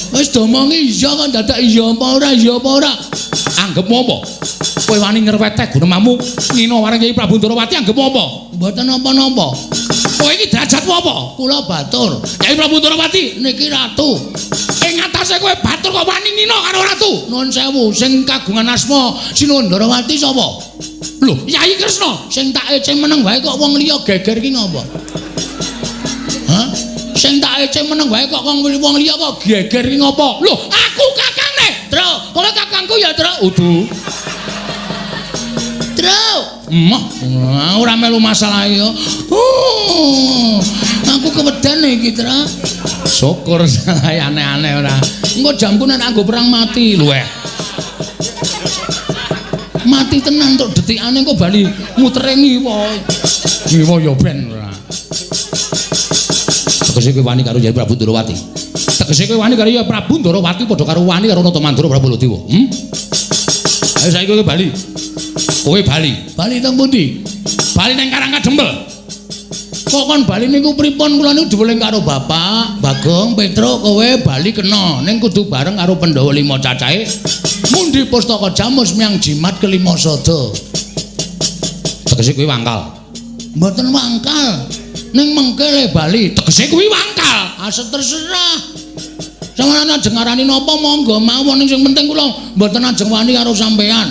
Wis domongi iya kok dadak iya apa ora, iya apa ora. Anggepmu apa? Kowe wani ngreweteh gunemamu ngino marang Yai Prabu Ndorowati anggepmu apa? Mboten napa-napa. Kowe iki derajatmu apa? Kula batur. Yai Prabu Ndorowati niki ratu. Ing atase kowe batur kok wani ngino karo ratu? Nuwun sewu, sing kagungan asma Sinuwun Ndorowati sapa? Lho, Yai Kresna sing tak ece meneng wae kok wong liya geger ki ngopo? Hah? Sing tak ece meneng wae kok wong liya kok geger ki ngopo? Lho, aku kakangne. Tru, kowe kakangku ya, Tru? Udu. Tru. Emoh, ora melu masalah ya. Aku keweden iki, Tru. Syukur salah aneh-aneh ora. Engko jamku nek anggo perang mati luweh. Mati tenan tok detikane engko bali mutere ngiwa. Ngiwa ya ben ora. Tegese kowe wani karo Yai Prabu Ndorowati. Tegese kowe wani karo Yai Prabu Ndorowati padha karo wani karo Nata Mandura Prabu Baladewa. Ayo saiki kowe bali. Kowe bali. Bali teng pundi? Bali nang Karang Kadempel. Kok kon bali niku pripun? Kula niku diweling karo Bapak Bagong Petruk kowe bali kena ning kudu bareng karo Pandhawa 5 cacahe mundi pustaka Jamus miang jimat kelima sada. Tegese kuwi wangkal. Mboten wangkal. Ning mengke le bali. Tegese kuwi wangkal. Ah terserah. Sampeyan ajeng ngarani napa monggo mawon ning sing penting kula mboten ajeng wani karo sampeyan.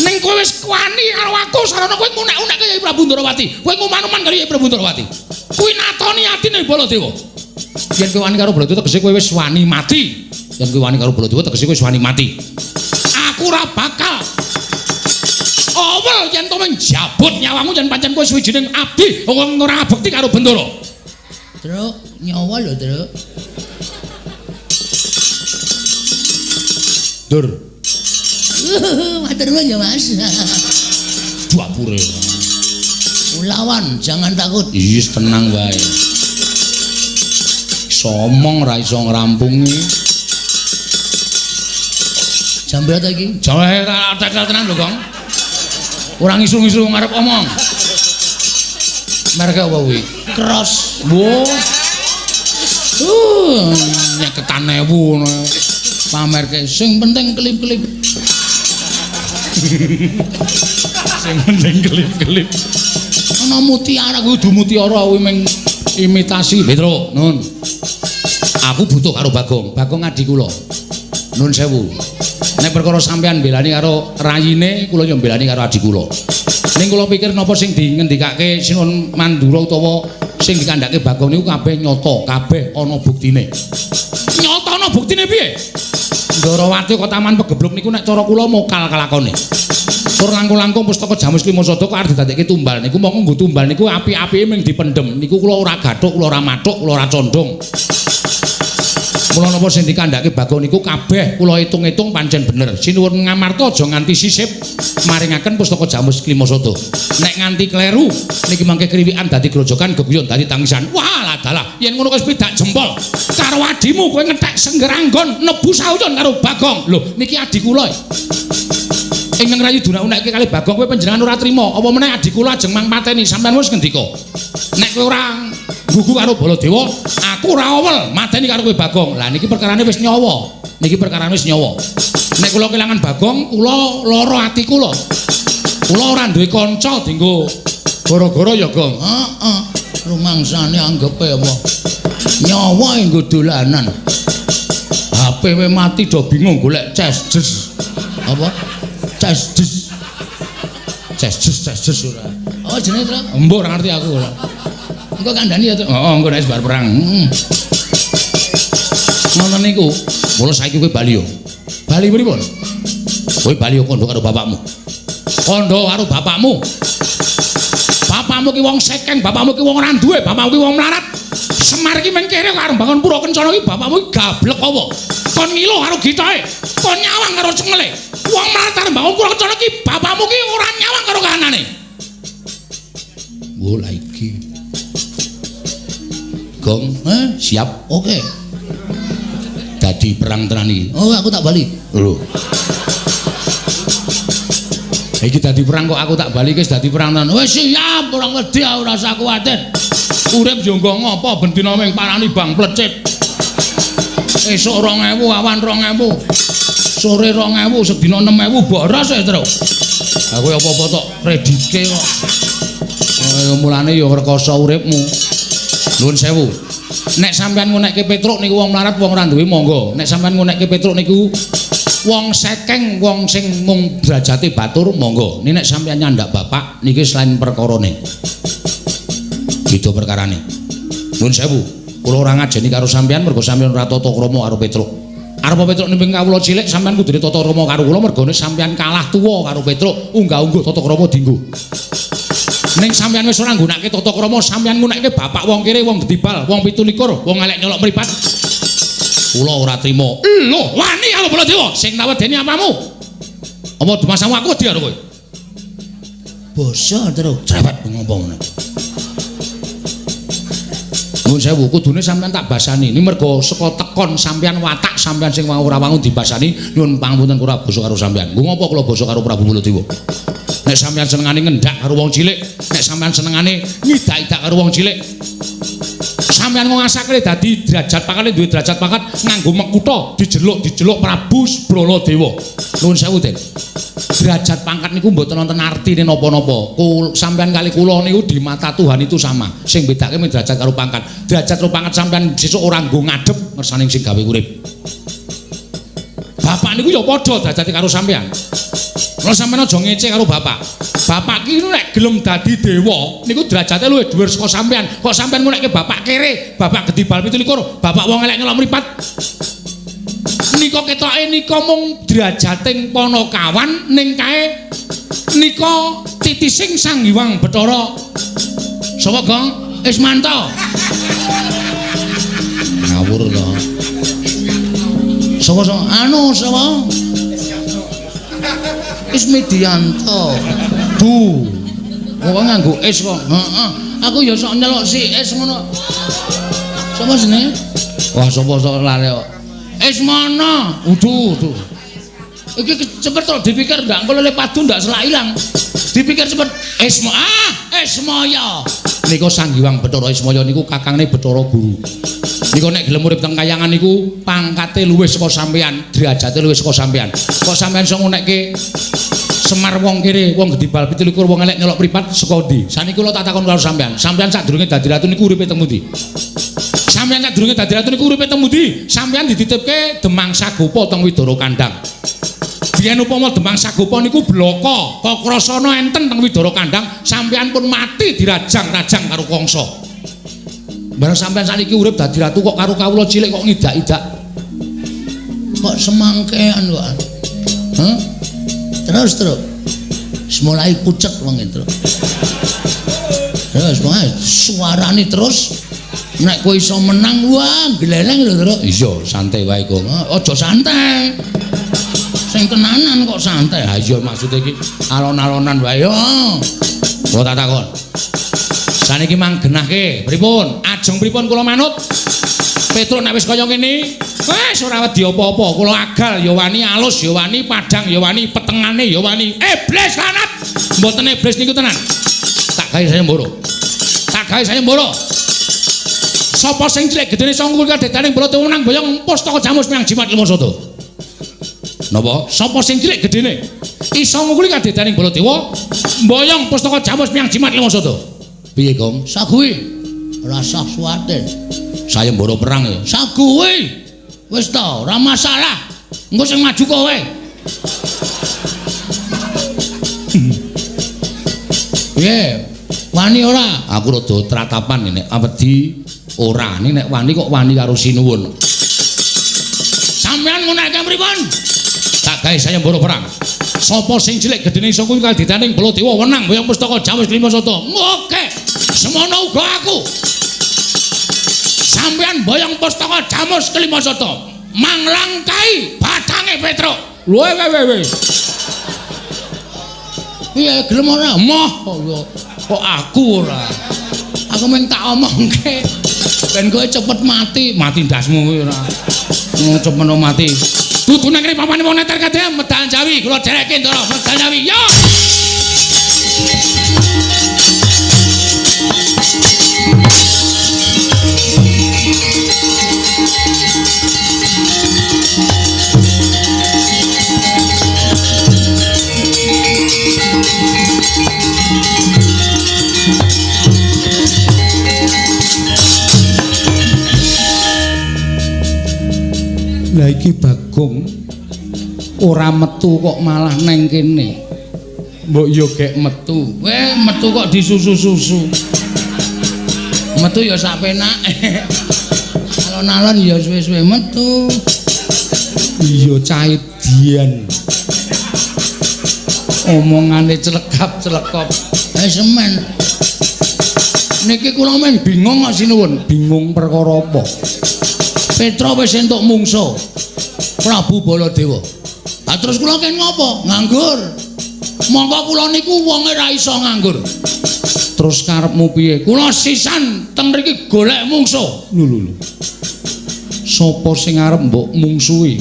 Ning kowe wis wani karo aku sarana kowe ngunek-unekke Yai Prabu Ndorowati. Kowe nguman-uman karo Yai Prabu Ndorowati. Kuwi natoni atine Baladewa. Yen kowe wani karo Baladewa tegese kowe wis wani mati. Yen kowe wani karo Baladewa tegese kowe wis wani mati. Aku ora bakal awel yen to menjabut nyawamu yen pancen kowe suwijining abdi wong ora bekti karo Bendara. Truk, nyawa lho, Truk. Dur. Matur nuwun ya, Mas. Dapure. Lawan, jangan takut. Wis tenang wae. Somong ra iso ngrampungi. Jam berapa iki? Jam tekel tenan lho, Gong. Ora ngisu-ngisu ngarep omong. Merek apa kuwi? Cross. Wo. 50.000 ngono. Pamerke sing penting kelip-kelip. Sing penting kelip-kelip. Ana mutiara kuwi kudu mutiara kuwi mung imitasi. Petro, nun. Aku butuh karo Bagong. Bagong adi kula. Nun sewu. Nek perkara sampean mbelani karo rayine, kula yo mbelani karo adi kula. Ning kula pikir napa sing dingendikake Sinuwun Mandura utawa sing dikandhake Bagong niku kabeh nyata, kabeh ana buktine. Nyata ana buktine piye? Ndorowati kok taman pegebluk niku nek cara kula mokal kalakone. Tur langkung-langkung pustaka Jamus Lima Sada kok arep didadekke tumbal niku mongko nggo tumbal niku api-apike mung dipendhem. Niku kula ora gathuk, kula ora mathuk, kula ora condong. Mula napa sing dikandhake Bagong niku kabeh kula hitung-hitung pancen bener. Sinuwun Ngamarta aja nganti sisip maringaken pustaka Jamus Lima Sada. Nek nganti kleru niki mangke kriwikan dadi grojogan geguyon dadi tangisan. Wah, dalah yen ngono wis pidak jempol. Karo adimu kowe ngethek senggeranggon nebu sauyon karo Bagong. Lho, niki adi kula. Ingkang rayi dunak-unakke kali Bagong kowe panjenengan ora trima. Apa meneh adi kula ajeng mang pateni sampean wis ngendika. Nek kowe ora gugu karo Baladewa, aku ora awel mateni karo kowe Bagong. Lah niki perkarane wis nyawa. Niki perkarane wis nyawa. Nek kula kelangan Bagong, kula lara ati kula. Kula ora duwe kanca dienggo gara-gara ya, Gong. Heeh. Rumangsane anggepe apa? Nyawa nggo dolanan. HP we mati do bingung golek ces jes. Apa? Ces jes. Ces jes ces jes ora. Oh jenenge Tru? Embuh ora ngerti aku ora. Engko kandhani ya, Tru. Heeh, engko nek bar perang. Heeh. Ngoten niku. Mula saiki kowe bali yo. Bali pripun? Kowe bali yo kandha karo bapakmu. Kandha karo bapakmu. Bapakmu ki wong sekeng, bapakmu ki wong ora duwe, bapakmu ki wong melarat. Semar ki meng kere karo bangun pura kencana ki bapakmu ki gablek apa? Kon ngilo karo gitae, kon nyawang karo cengele. Wong melarat arep bangun pura kencana ki bapakmu ki ora nyawang karo kahanane. Wo la iki. Gong, siap, oke. Dadi perang tenan iki. Oh, aku tak bali. Lho. Iki dadi perang kok aku tak bali wis dadi perang tenan. Wis siap, ora wedi ora usah kuwatir. Urip yo nggo ngopo ben dina ming parani bang plecit. Esuk 2000, awan 2000. Sore 2000, sedina 6000 boros e, Tru. Aku apa-apa tok kredite kok. Ayo mulane yo rekoso uripmu. Nuwun sewu. Nek sampean ngunekke Petruk niku wong melarat wong ora duwe monggo. Nek sampean ngunekke Petruk niku wong sekeng, wong sing mung derajate batur monggo. Nek sampean nyandak bapak niki selain perkarane. Beda perkarane. Nuwun sewu. Kula ora ngajeni karo sampean mergo sampean ora tata krama karo Petruk. Arep Petruk nimping kawula cilik sampean kudune tata krama karo kula mergone sampean kalah tuwa karo Petruk, unggah-ungguh tata krama dinggo. Ning sampean wis ora nggunakake tata krama, sampean nggunakake bapak wong kere, wong gedibal, wong 27, wong elek nyolok mripat. Kula ora trima. Lho, wani karo Baladewa sing tak wedeni apamu? Apa dumasamu aku wedi karo kowe? Basa terus cerewet ngopo ngono. Nuwun sewu, kudune sampean tak basani. Ini mergo saka tekon sampean watak sampean sing ora wangun dibasani, nyuwun pangapunten kula basa karo sampean. Nggo ngopo kula basa karo Prabu Baladewa? Nek sampean senengane ngendak karo wong cilik, nek sampean senengane ngidak-idak karo wong cilik, sampean ngasake dadi derajat pangkat, duwe derajat pangkat nganggo mekutha dijeluk-dijeluk Prabu Baladewa. Nuwun sewu, Den. Derajat pangkat niku mboten wonten artine napa-napa. Sampean kali kula niku di mata Tuhan itu sama. Sing bedake mung derajat karo pangkat. Derajat karo pangkat sampean sesuk ora nggo ngadhep ngersane sing gawe urip. Bapak niku ya padha derajate karo sampean. Mula sampean aja ngece karo bapak. Bapak ki nek gelem dadi dewa niku derajate luwih dhuwur saka sampean. Kok sampean ngunekke bapak kere, bapak gedibal 27, bapak wong elek nyelok mripat. Nika ketoke nika mung derajating panakawan ning kae nika titising Sang Hyang Bathara. Sapa, Gong? Ismanto. Ngawur to. Sapa sapa? Anu sapa? Ismidianto. Du. Kok nganggo is kok? Heeh. Aku ya sok nyeluk si is ngono. Sapa jenenge? Wah, sapa sok lali kok. Ismana. Udu, udu. Iki cepet to dipikir ndak engko lele padu ndak selak ilang. Dipikir cepet. Isma ah, Ismaya. Nika Sang Hyang Bathara Ismaya niku kakangne Bathara Guru. Nika nek gelem urip teng kayangan niku pangkate luwih saka sampean, derajate luwih saka sampean. Kok sampean iso ngunekke Semar wong kere, wong gedibal 27, wong elek nyelok mripat saka ndi? Saniki kula tak takon karo sampean. Sampean sadurunge dadi ratu niku uripe teng pundi? Sampeyan sadurunge dadi ratu niku uripe teng pundi? Sampeyan dititipke Demang Sagopa teng Widara Kandang. Biyen upama Demang Sagopa niku blaka, Kakrasana enten teng Widara Kandang, sampeyan pun mati dirajang-rajang karo Kangsa. Bareng sampeyan saniki urip dadi ratu kok karo kawula cilik kok ngidak-idak. Kok semangkean kok. Hah? Terus terus. Mulai pucet wong itu. Terus wae suarane terus nek kowe iso menang wah gleleng lho terus. Iya, santai wae kok. Aja santai. Sing tenanan kok santai. Ha iya maksude iki alon-alonan wae. Yo. Kula tak takon. Saniki mang genahke, pripun? Ajeng pripun kula manut? Petruk nek wis kaya ngene, wis ora wedi apa-apa. Kula agal ya wani, alus ya wani, padhang ya wani, petengane ya wani. Iblis lanat. Mboten iblis niku tenan. Tak gawe saya mboro. Tak gawe saya mboro. Sapa sing cilik gedene sangkul kadhedaning Baladewa menang boyong pustaka jamus miang jimat lima sada. Napa? Sapa sing cilik gedene iso ngungkuli kadedaning Baladewa mboyong pustaka jamus miang jimat lima sada. Piye, Gong? Saguwi. Rasah suwatir. Sayembara perang ya. Saguwi. Wis ta, ora masalah. Engko sing maju kowe. Piye? Wani ora? Aku rada tratapan nek wedi ora. Nek wani kok wani karo sinuwun. Sampeyan ngunekke pripun? Tak gawe sayembara perang. Sapa sing cilik gedene iso kuwi kadhedaning Baladewa wenang boyong pustaka jamus lima sada. Oke. Semono uga aku. Sampeyan boyong pustaka Jamus Kelima Sata. Manglangkai batange Petruk. Lho we we. Piye gelem ora? Moh kok aku ora. Aku mung tak omongke ben kowe cepet mati, mati ndasmu kowe ora. Cepet mati. Dudu nang kene papane wong neter kadhe medal Jawi, kula dherekke Ndara medal Jawi. Yo. Lah iki Bagong ora metu kok malah neng kene. Mbok yo gek metu. Weh, metu kok disusu-susu. Metu ya sak penake. Alon-alon ya suwe-suwe metu. Iya caedian. Omongane celekap-celekop. Semen. Niki kula men bingung kok sinuwun. Bingung perkara apa? Petra wis entuk mungsuh Prabu Baladewa. Ha terus kula ken ngopo? Nganggur. Mongko kula niku wonge ra iso nganggur. Terus karepmu piye? Kula sisan teng mriki golek mungsuh. Lho lho lho. Sapa sing arep mbok mungsuhi?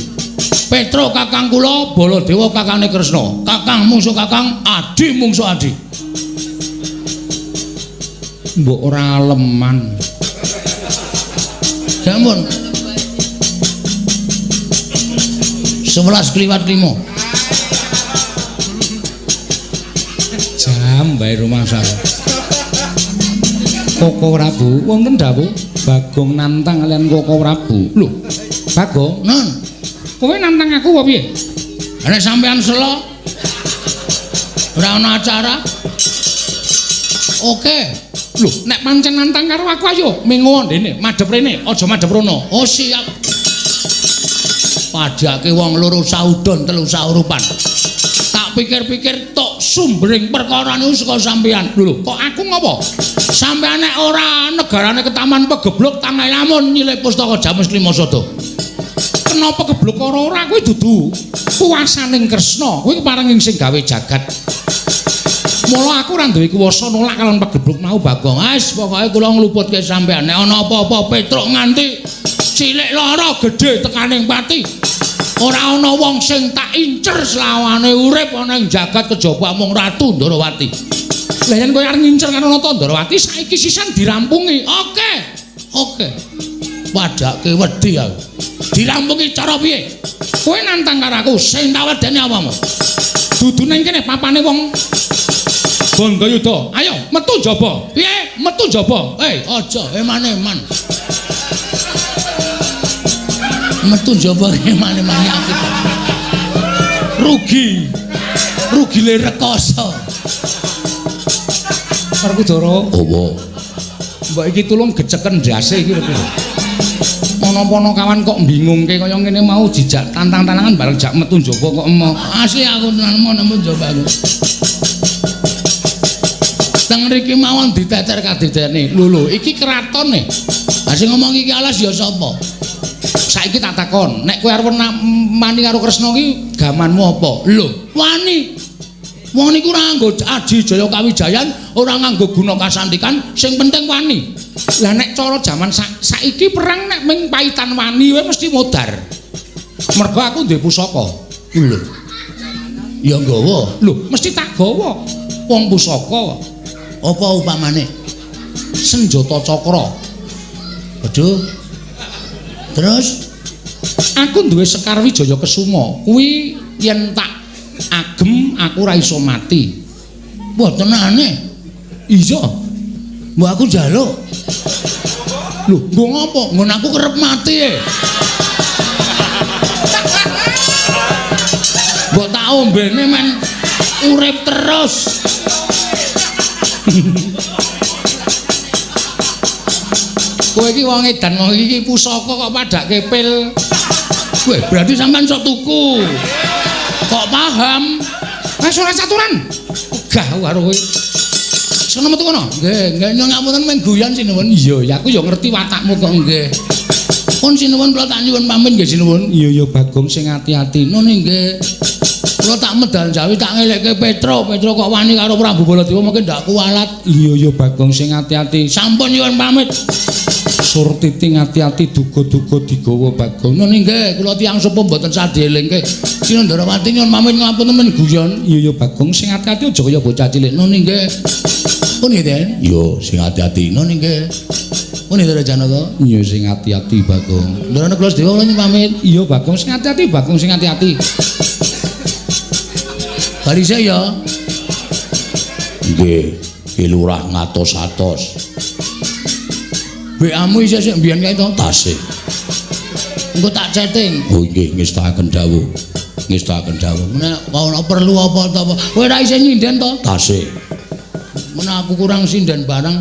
Petra kakang kula, Baladewa kakange Kresna. Kakang mungsuh kakang, adi mungsuh adi. Mbok ora aleman. Sampun. 11 kliwat 5. Jam bae rumah saya. Koko Prabu, wonten dawuh Bagong nantang kalian Koko Prabu. Lho, Bagong, non. Kowe nantang aku apa piye? Nek sampean selo ora ana acara. Oke. Lho, nek pancen nantang karo aku ayo mengo ndene, madhep rene, aja madhep rono. Oh, siap. Padhake wong loro saudon telu saurupan. Tak pikir-pikir tok sumbering perkara niku saka sampean. Lho, kok aku ngopo? Sampean nek ora negarane ketaman pegebluk tangae lamun nyilih pustaka Jamus Klima Sada. Kenapa kebluk ora ora kuwi dudu kuwasaning Kresna, kuwi keparenging sing gawe jagat. Mula aku ora duwe kuwasa nolak kalon pegebluk mau Bagong. Wis pokoke kula ngluputke sampean. Nek ana apa-apa Petruk nganti cilik lara gedhe tekaning pati. Ora ana wong sing tak incer selawane urip ana ing jagat kejaba mung Ratu Ndorowati. Lah yen kowe arep ngincer karo Nata Ndorowati saiki sisan dirampungi. Oke. Oke. Padhake wedi aku. Dirampungi cara piye? Kowe nantang karo aku sing tak wedeni apamu? Dudu nang kene papane wong Bandayuda. Ayo metu njaba. Piye? Metu njaba. Hei, aja eman-eman. Metu njaba eman-eman aku. Rugi. Rugile rekoso. Werkudara. Apa? Mbok iki tulung geceken ndase iki lho. Ana-ana kawan kok bingungke kaya ngene mau jejak tantang-tantangan bareng jak metu njaba kok emoh. Asli aku tenan mau nemu njaba aku. Teng mriki mawon diteter kadidene. Lho lho, iki kratone. Ha sing ngomong iki alas ya sapa? Saiki tak takon, nek kowe arep mani karo Kresna ki gamanmu apa? Lho, wani. Wong niku ora nganggo aji jaya kawijayan, ora nganggo guna kasantikan, sing penting wani. Lah nek cara jaman saiki perang nek ming paitan wani wae mesti modar. Mergo aku duwe pusaka. Lho. Ya nggawa. Lho, mesti tak gawa. Wong pusaka. Apa upamane? Senjata cakra. Waduh. Terus aku duwe Sekar Wijaya Kesuma. Kuwi yen tak agem aku ora iso mati. Wah, tenane. Iya. Mbok aku njaluk. Lho, nggo ngopo? Nggon aku kerep mati e. Mbok tak ombene men urip terus. Kowe iki wong edan, wong iki pusaka kok padake pil. Weh, berarti sampean sok tuku. Kok paham? Wis ora caturan. Ogah karo kowe. Sono metu kono. Nggih, nggih nyuwun ngapunten men guyon sinuwun. Iya, ya aku ya ngerti watakmu kok. Nggih. Pun sinuwun kula tak nyuwun pamit nggih sinuwun. Iya ya Bagong sing ati-ati. Nun nggih. Kula tak medal Jawi tak ngelekke Petro. Petro kok wani karo Prabu Baladewa mungkin ndak kualat. Iya ya Bagong sing ati-ati. Sampun nyuwun pamit. Surtiti ati-ati duga-duga digawa Bagong. Nun nggih, kula tiyang sepuh mboten sadhelengke. Sinandharawati nyuwun pamit ngapunten men guyon. Iya ya Bagong sing ati-ati aja kaya bocah cilik. Nun nggih. Pun nggih, Den. Yo sing ati-ati. Nun nggih. Pun nggih Janaka. Iya sing ati-ati Bagong. Ndara kula sedaya kula nyuwun pamit. Iya Bagong sing ati-ati, Bagong sing ati-ati. Barise ya. Nggih, Ki Lurah ngatos-atos. WA-mu isih sik mbiyen kae to? Tasih. Engko tak chatting. Oh nggih, ngestakaken dawuh. Ngestakaken dawuh. Nek ana perlu apa ta apa. Kowe ora isih nyinden to? Tasih. Menawa aku kurang sinden barang.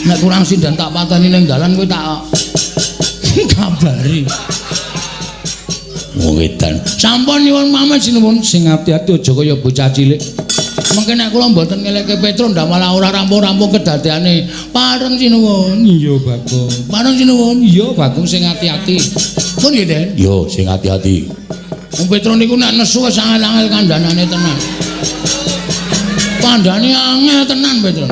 Nek kurang sinden tak pateni ning dalan kowe tak kabari. Wong edan. Sampun nyuwun pamit sinuwun. Sing ati-ati aja kaya bocah cilik. Mengke nek kula mboten ngelekke Petro ndak malah ora rampung-rampung kedadeane. Pareng sinuwun. Iya Bagong. Pareng sinuwun. Iya Bagong sing ati-ati. Pun nggih, Den. Yo sing ati-ati. Wong Petro niku nek nesu wis angel-angel kandhanane tenan. Kandhane angel tenan Petro.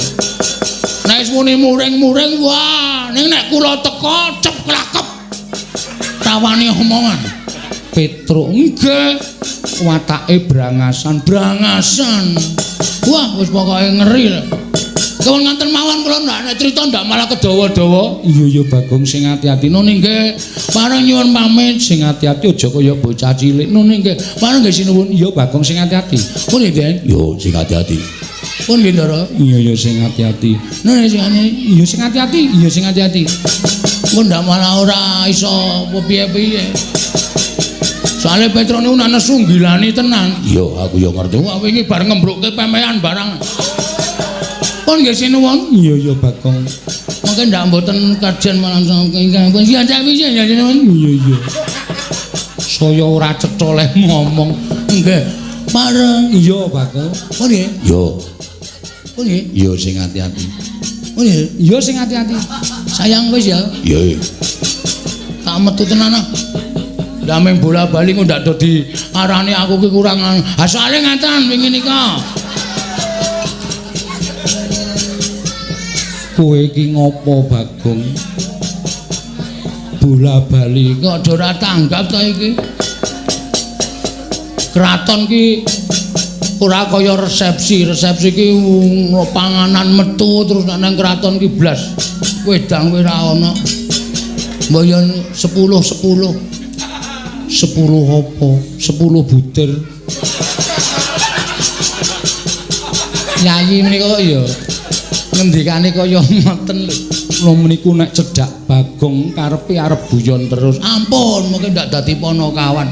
Nek wis muni muring-muring wah, ning nek kula teko cep klakep. Tawani omongan. Petro nggih watake brangasan, brangasan. Wah, wis pokoke ngeri lho. Kewon nganten mawon kula ndak nek crita ndak malah kedawa-dawa. Iya ya Bagong sing ati-ati. Nun nggih, pareng nyuwun pamit. Sing ati-ati aja kaya bocah cilik. Nun nggih, pareng nggih sinuwun. Iya Bagong sing ati-ati. Pun nggih, Den. Yo sing ati-ati. Pun nggih, Ndara. Iya ya sing ati-ati. Nun sing ati. Iya sing ati-ati. Iya sing ati-ati. Mun ndak malah ora iso piye-piye. Soale Petro niku nek nesu nggilani tenan. Iya, aku ya ngerti. Wah, wingi bar ngembrukke pemean barang. Pun nggih sinuwun. Iya ya Bagong. Mungkin ndak mboten kajen malah ingkang pun siap ya sinuwun. Iya iya. Saya ora cetha leh ngomong. Nggih. Pareng. Iya Bagong. Pun nggih. Iya. Pun nggih. Iya sing ati-ati. Pun nggih. Iya sing ati-ati. Sayang wis ya. Iya. Tak metu tenan ah. Lah meng bola-bali kok ndak do diarani aku ki kurang. Ha soale ngaten wingi nika. Kowe iki ngopo Bagong? Bola-bali kok do ora tanggap ta iki. Kraton ki ora kaya resepsi. Resepsi ki panganan metu terus nek nang kraton ki blas wedang kowe ora ana. Mbok yo 10-10. 10 apa? 10 butir. Yayi menika kok ya ngendikane kaya ngoten lho. Kula meniku nek cedhak Bagong karepe arep guyon terus. Ampun, mungkin ndak dadi ponokawan.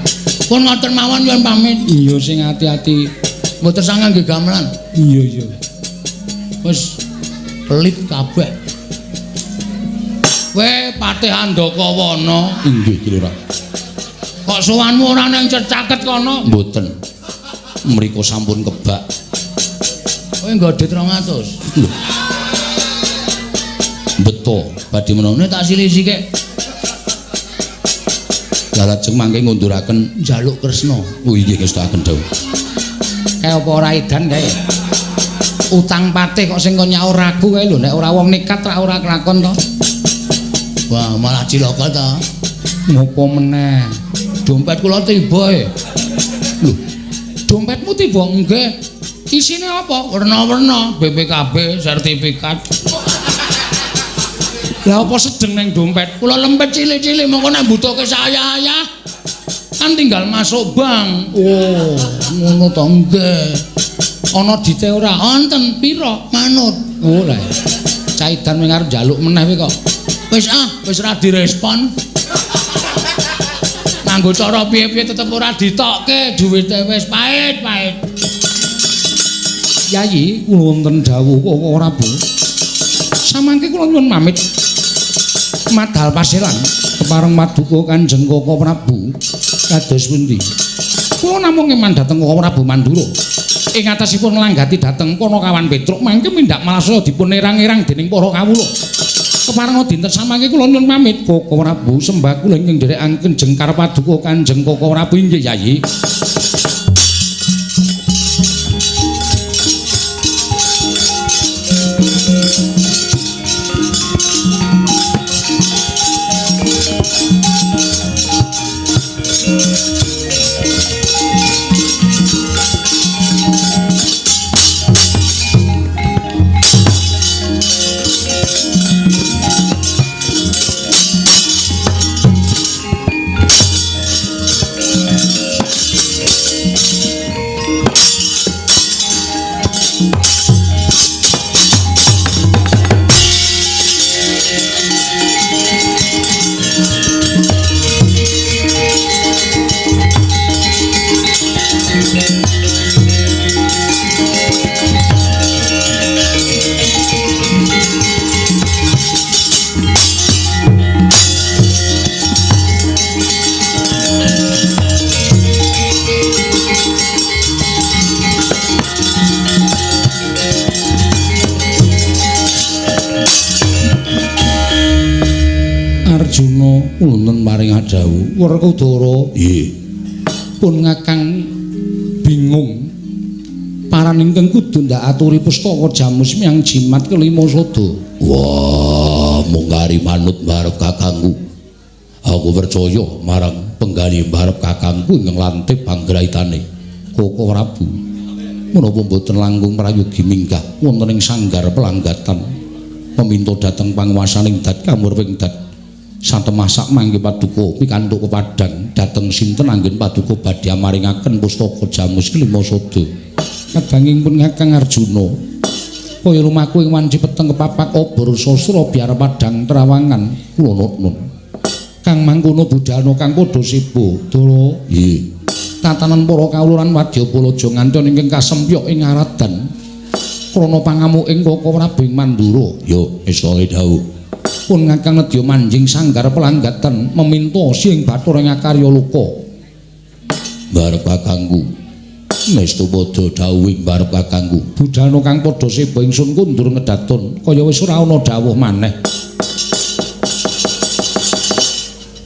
Pun ngoten mawon nyuwun pamit. Iya sing ati-ati. Mboten sangang nggih gamelan. Iya iya. Wis pelit kabeh. Kowe Patih Andakawana. Inggih Ki Lurah. Kok sowanmu ora nang caket kono? Mboten. Mriku sampun kebak. Kowe nggo dit 200. Lho. Beto, badhe menapa tak silih sithik. Lah lajeng mangke ngunduraken njaluk Kresna. Oh inggih ngestakaken dawuh. Kae apa ora edan kae? Utang patih kok sing kon nyaur aku kae lho, nek ora wong nekat ra ora kelakon to. Wah, malah cilaka ta. Ngopo meneh? Dompet kula tiba e. Lho, dompetmu tiba? Nggih. Isine apa? Werna-werna, BPKB, sertifikat. Lah apa sedeng nang dompet? Kula lempet cilik-cilik mongko nek mbutuhke saya-ayah kan tinggal masuk bank. Oh, ngono to nggih. Ana dite ora? Wonten pira? Manut. Oh lah. Caidan wing arep njaluk meneh kowe kok. Wis ah, wis ora direspon. Nganggo cara piye-piye tetep ora ditokke, duwite wis pahit-pahit. Yayi, kula wonten dawuh kok ora, Bu. Samangke kula nyuwun pamit. Madal paselan kepareng paduka Kanjeng Koko Prabu kados pundi? Kula namung ngeman dhateng Koko Prabu Mandura. Ing atasipun nglanggati dhateng Panakawan Petruk mangke mindhak malasaya dipun erang-erang dening para kawula. Keparenga dinten samangke kula nyuwun pamit Koko Prabu sembah kula ingkang nderekaken jengkar paduka Kanjeng Koko Prabu inggih Yayi. Arjuna wonten maring adhawuh Werkudara nggih pun ngakang bingung paran ingkang kudu ndak aturi pustaka jamus miyang jimat kelima sada. Wah, mung kari manut barep kakangku. Aku percaya marang penggali barep kakangku ingkang lantip panggraitane Koko Prabu. Menapa mboten langkung prayogi minggah wonten ing sanggar pelanggatan meminta dhateng panguwasaning dat kamurwing dat satemah sak mangke paduka pikantuk kepadang dhateng sinten anggen paduka badhe maringaken pustaka jamus kelima sada. Kadanging pun Kakang Arjuna kaya lumaku ing wanci peteng kepapak obor sastra biar padang terawangan kula nun. Kang mangkono budalna kang padha seba Dara. Nggih. Tatanan para kawula lan wadyabala aja nganti ingkang kasempyok ing aradan krana pangamuking Koko Prabu ing Mandura. Yo estone dawuh. Pun ngakang nedya manjing sanggar pelanggatan meminta sing bathara ing akarya loka. Barep kakangku. Mestu padha dawuhing barep kakangku. Budalna kang padha seba ingsun kundur ngedaton kaya wis ora ana dawuh maneh.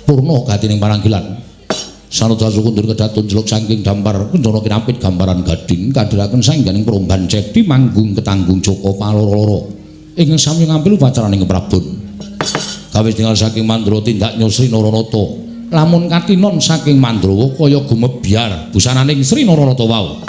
Purna gatining paranggilan. Sanadha kundur kedaton jeluk saking dampar kencana kinapit gambaran gading kadhiraken sangganing promban cedi manggung ketanggung Joko paloro-loro ingkang sami ngampil upacaraning Prabon. Kawis tinggal saking Mandra tindak Sri Naranata. Lamun katinon saking Mandrawa kaya gumebyar busananing Sri Naranata wau.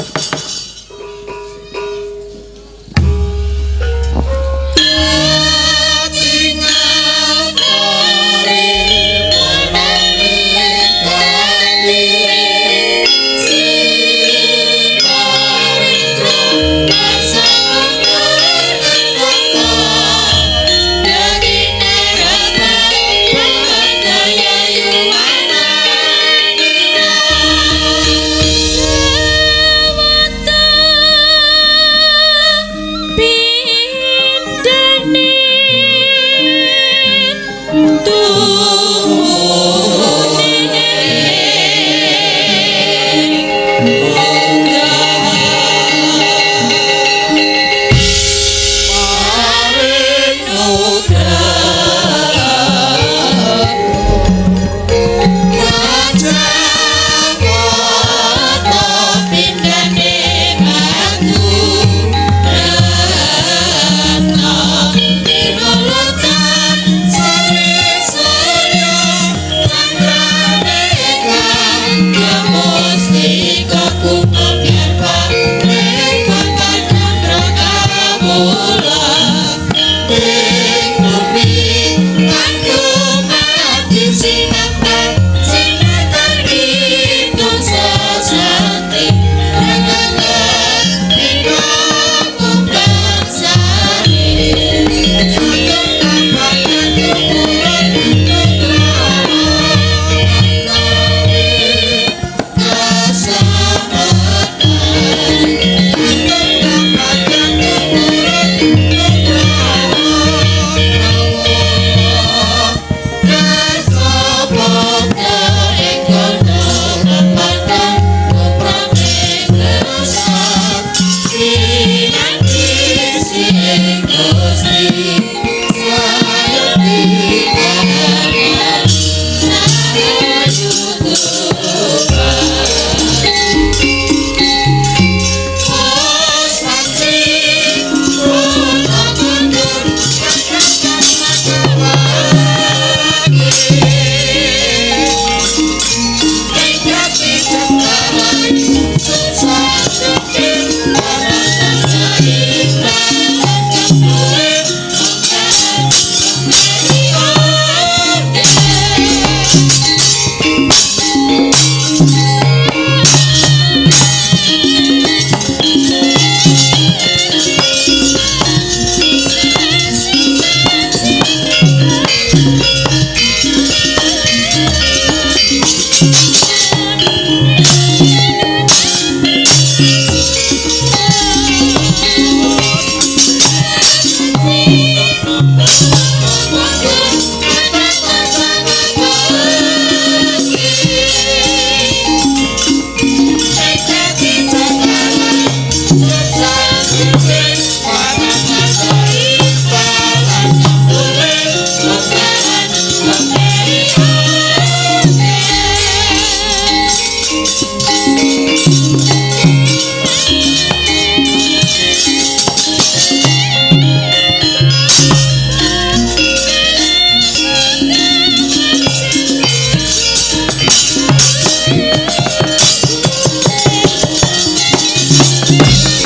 Selamat. Thank you.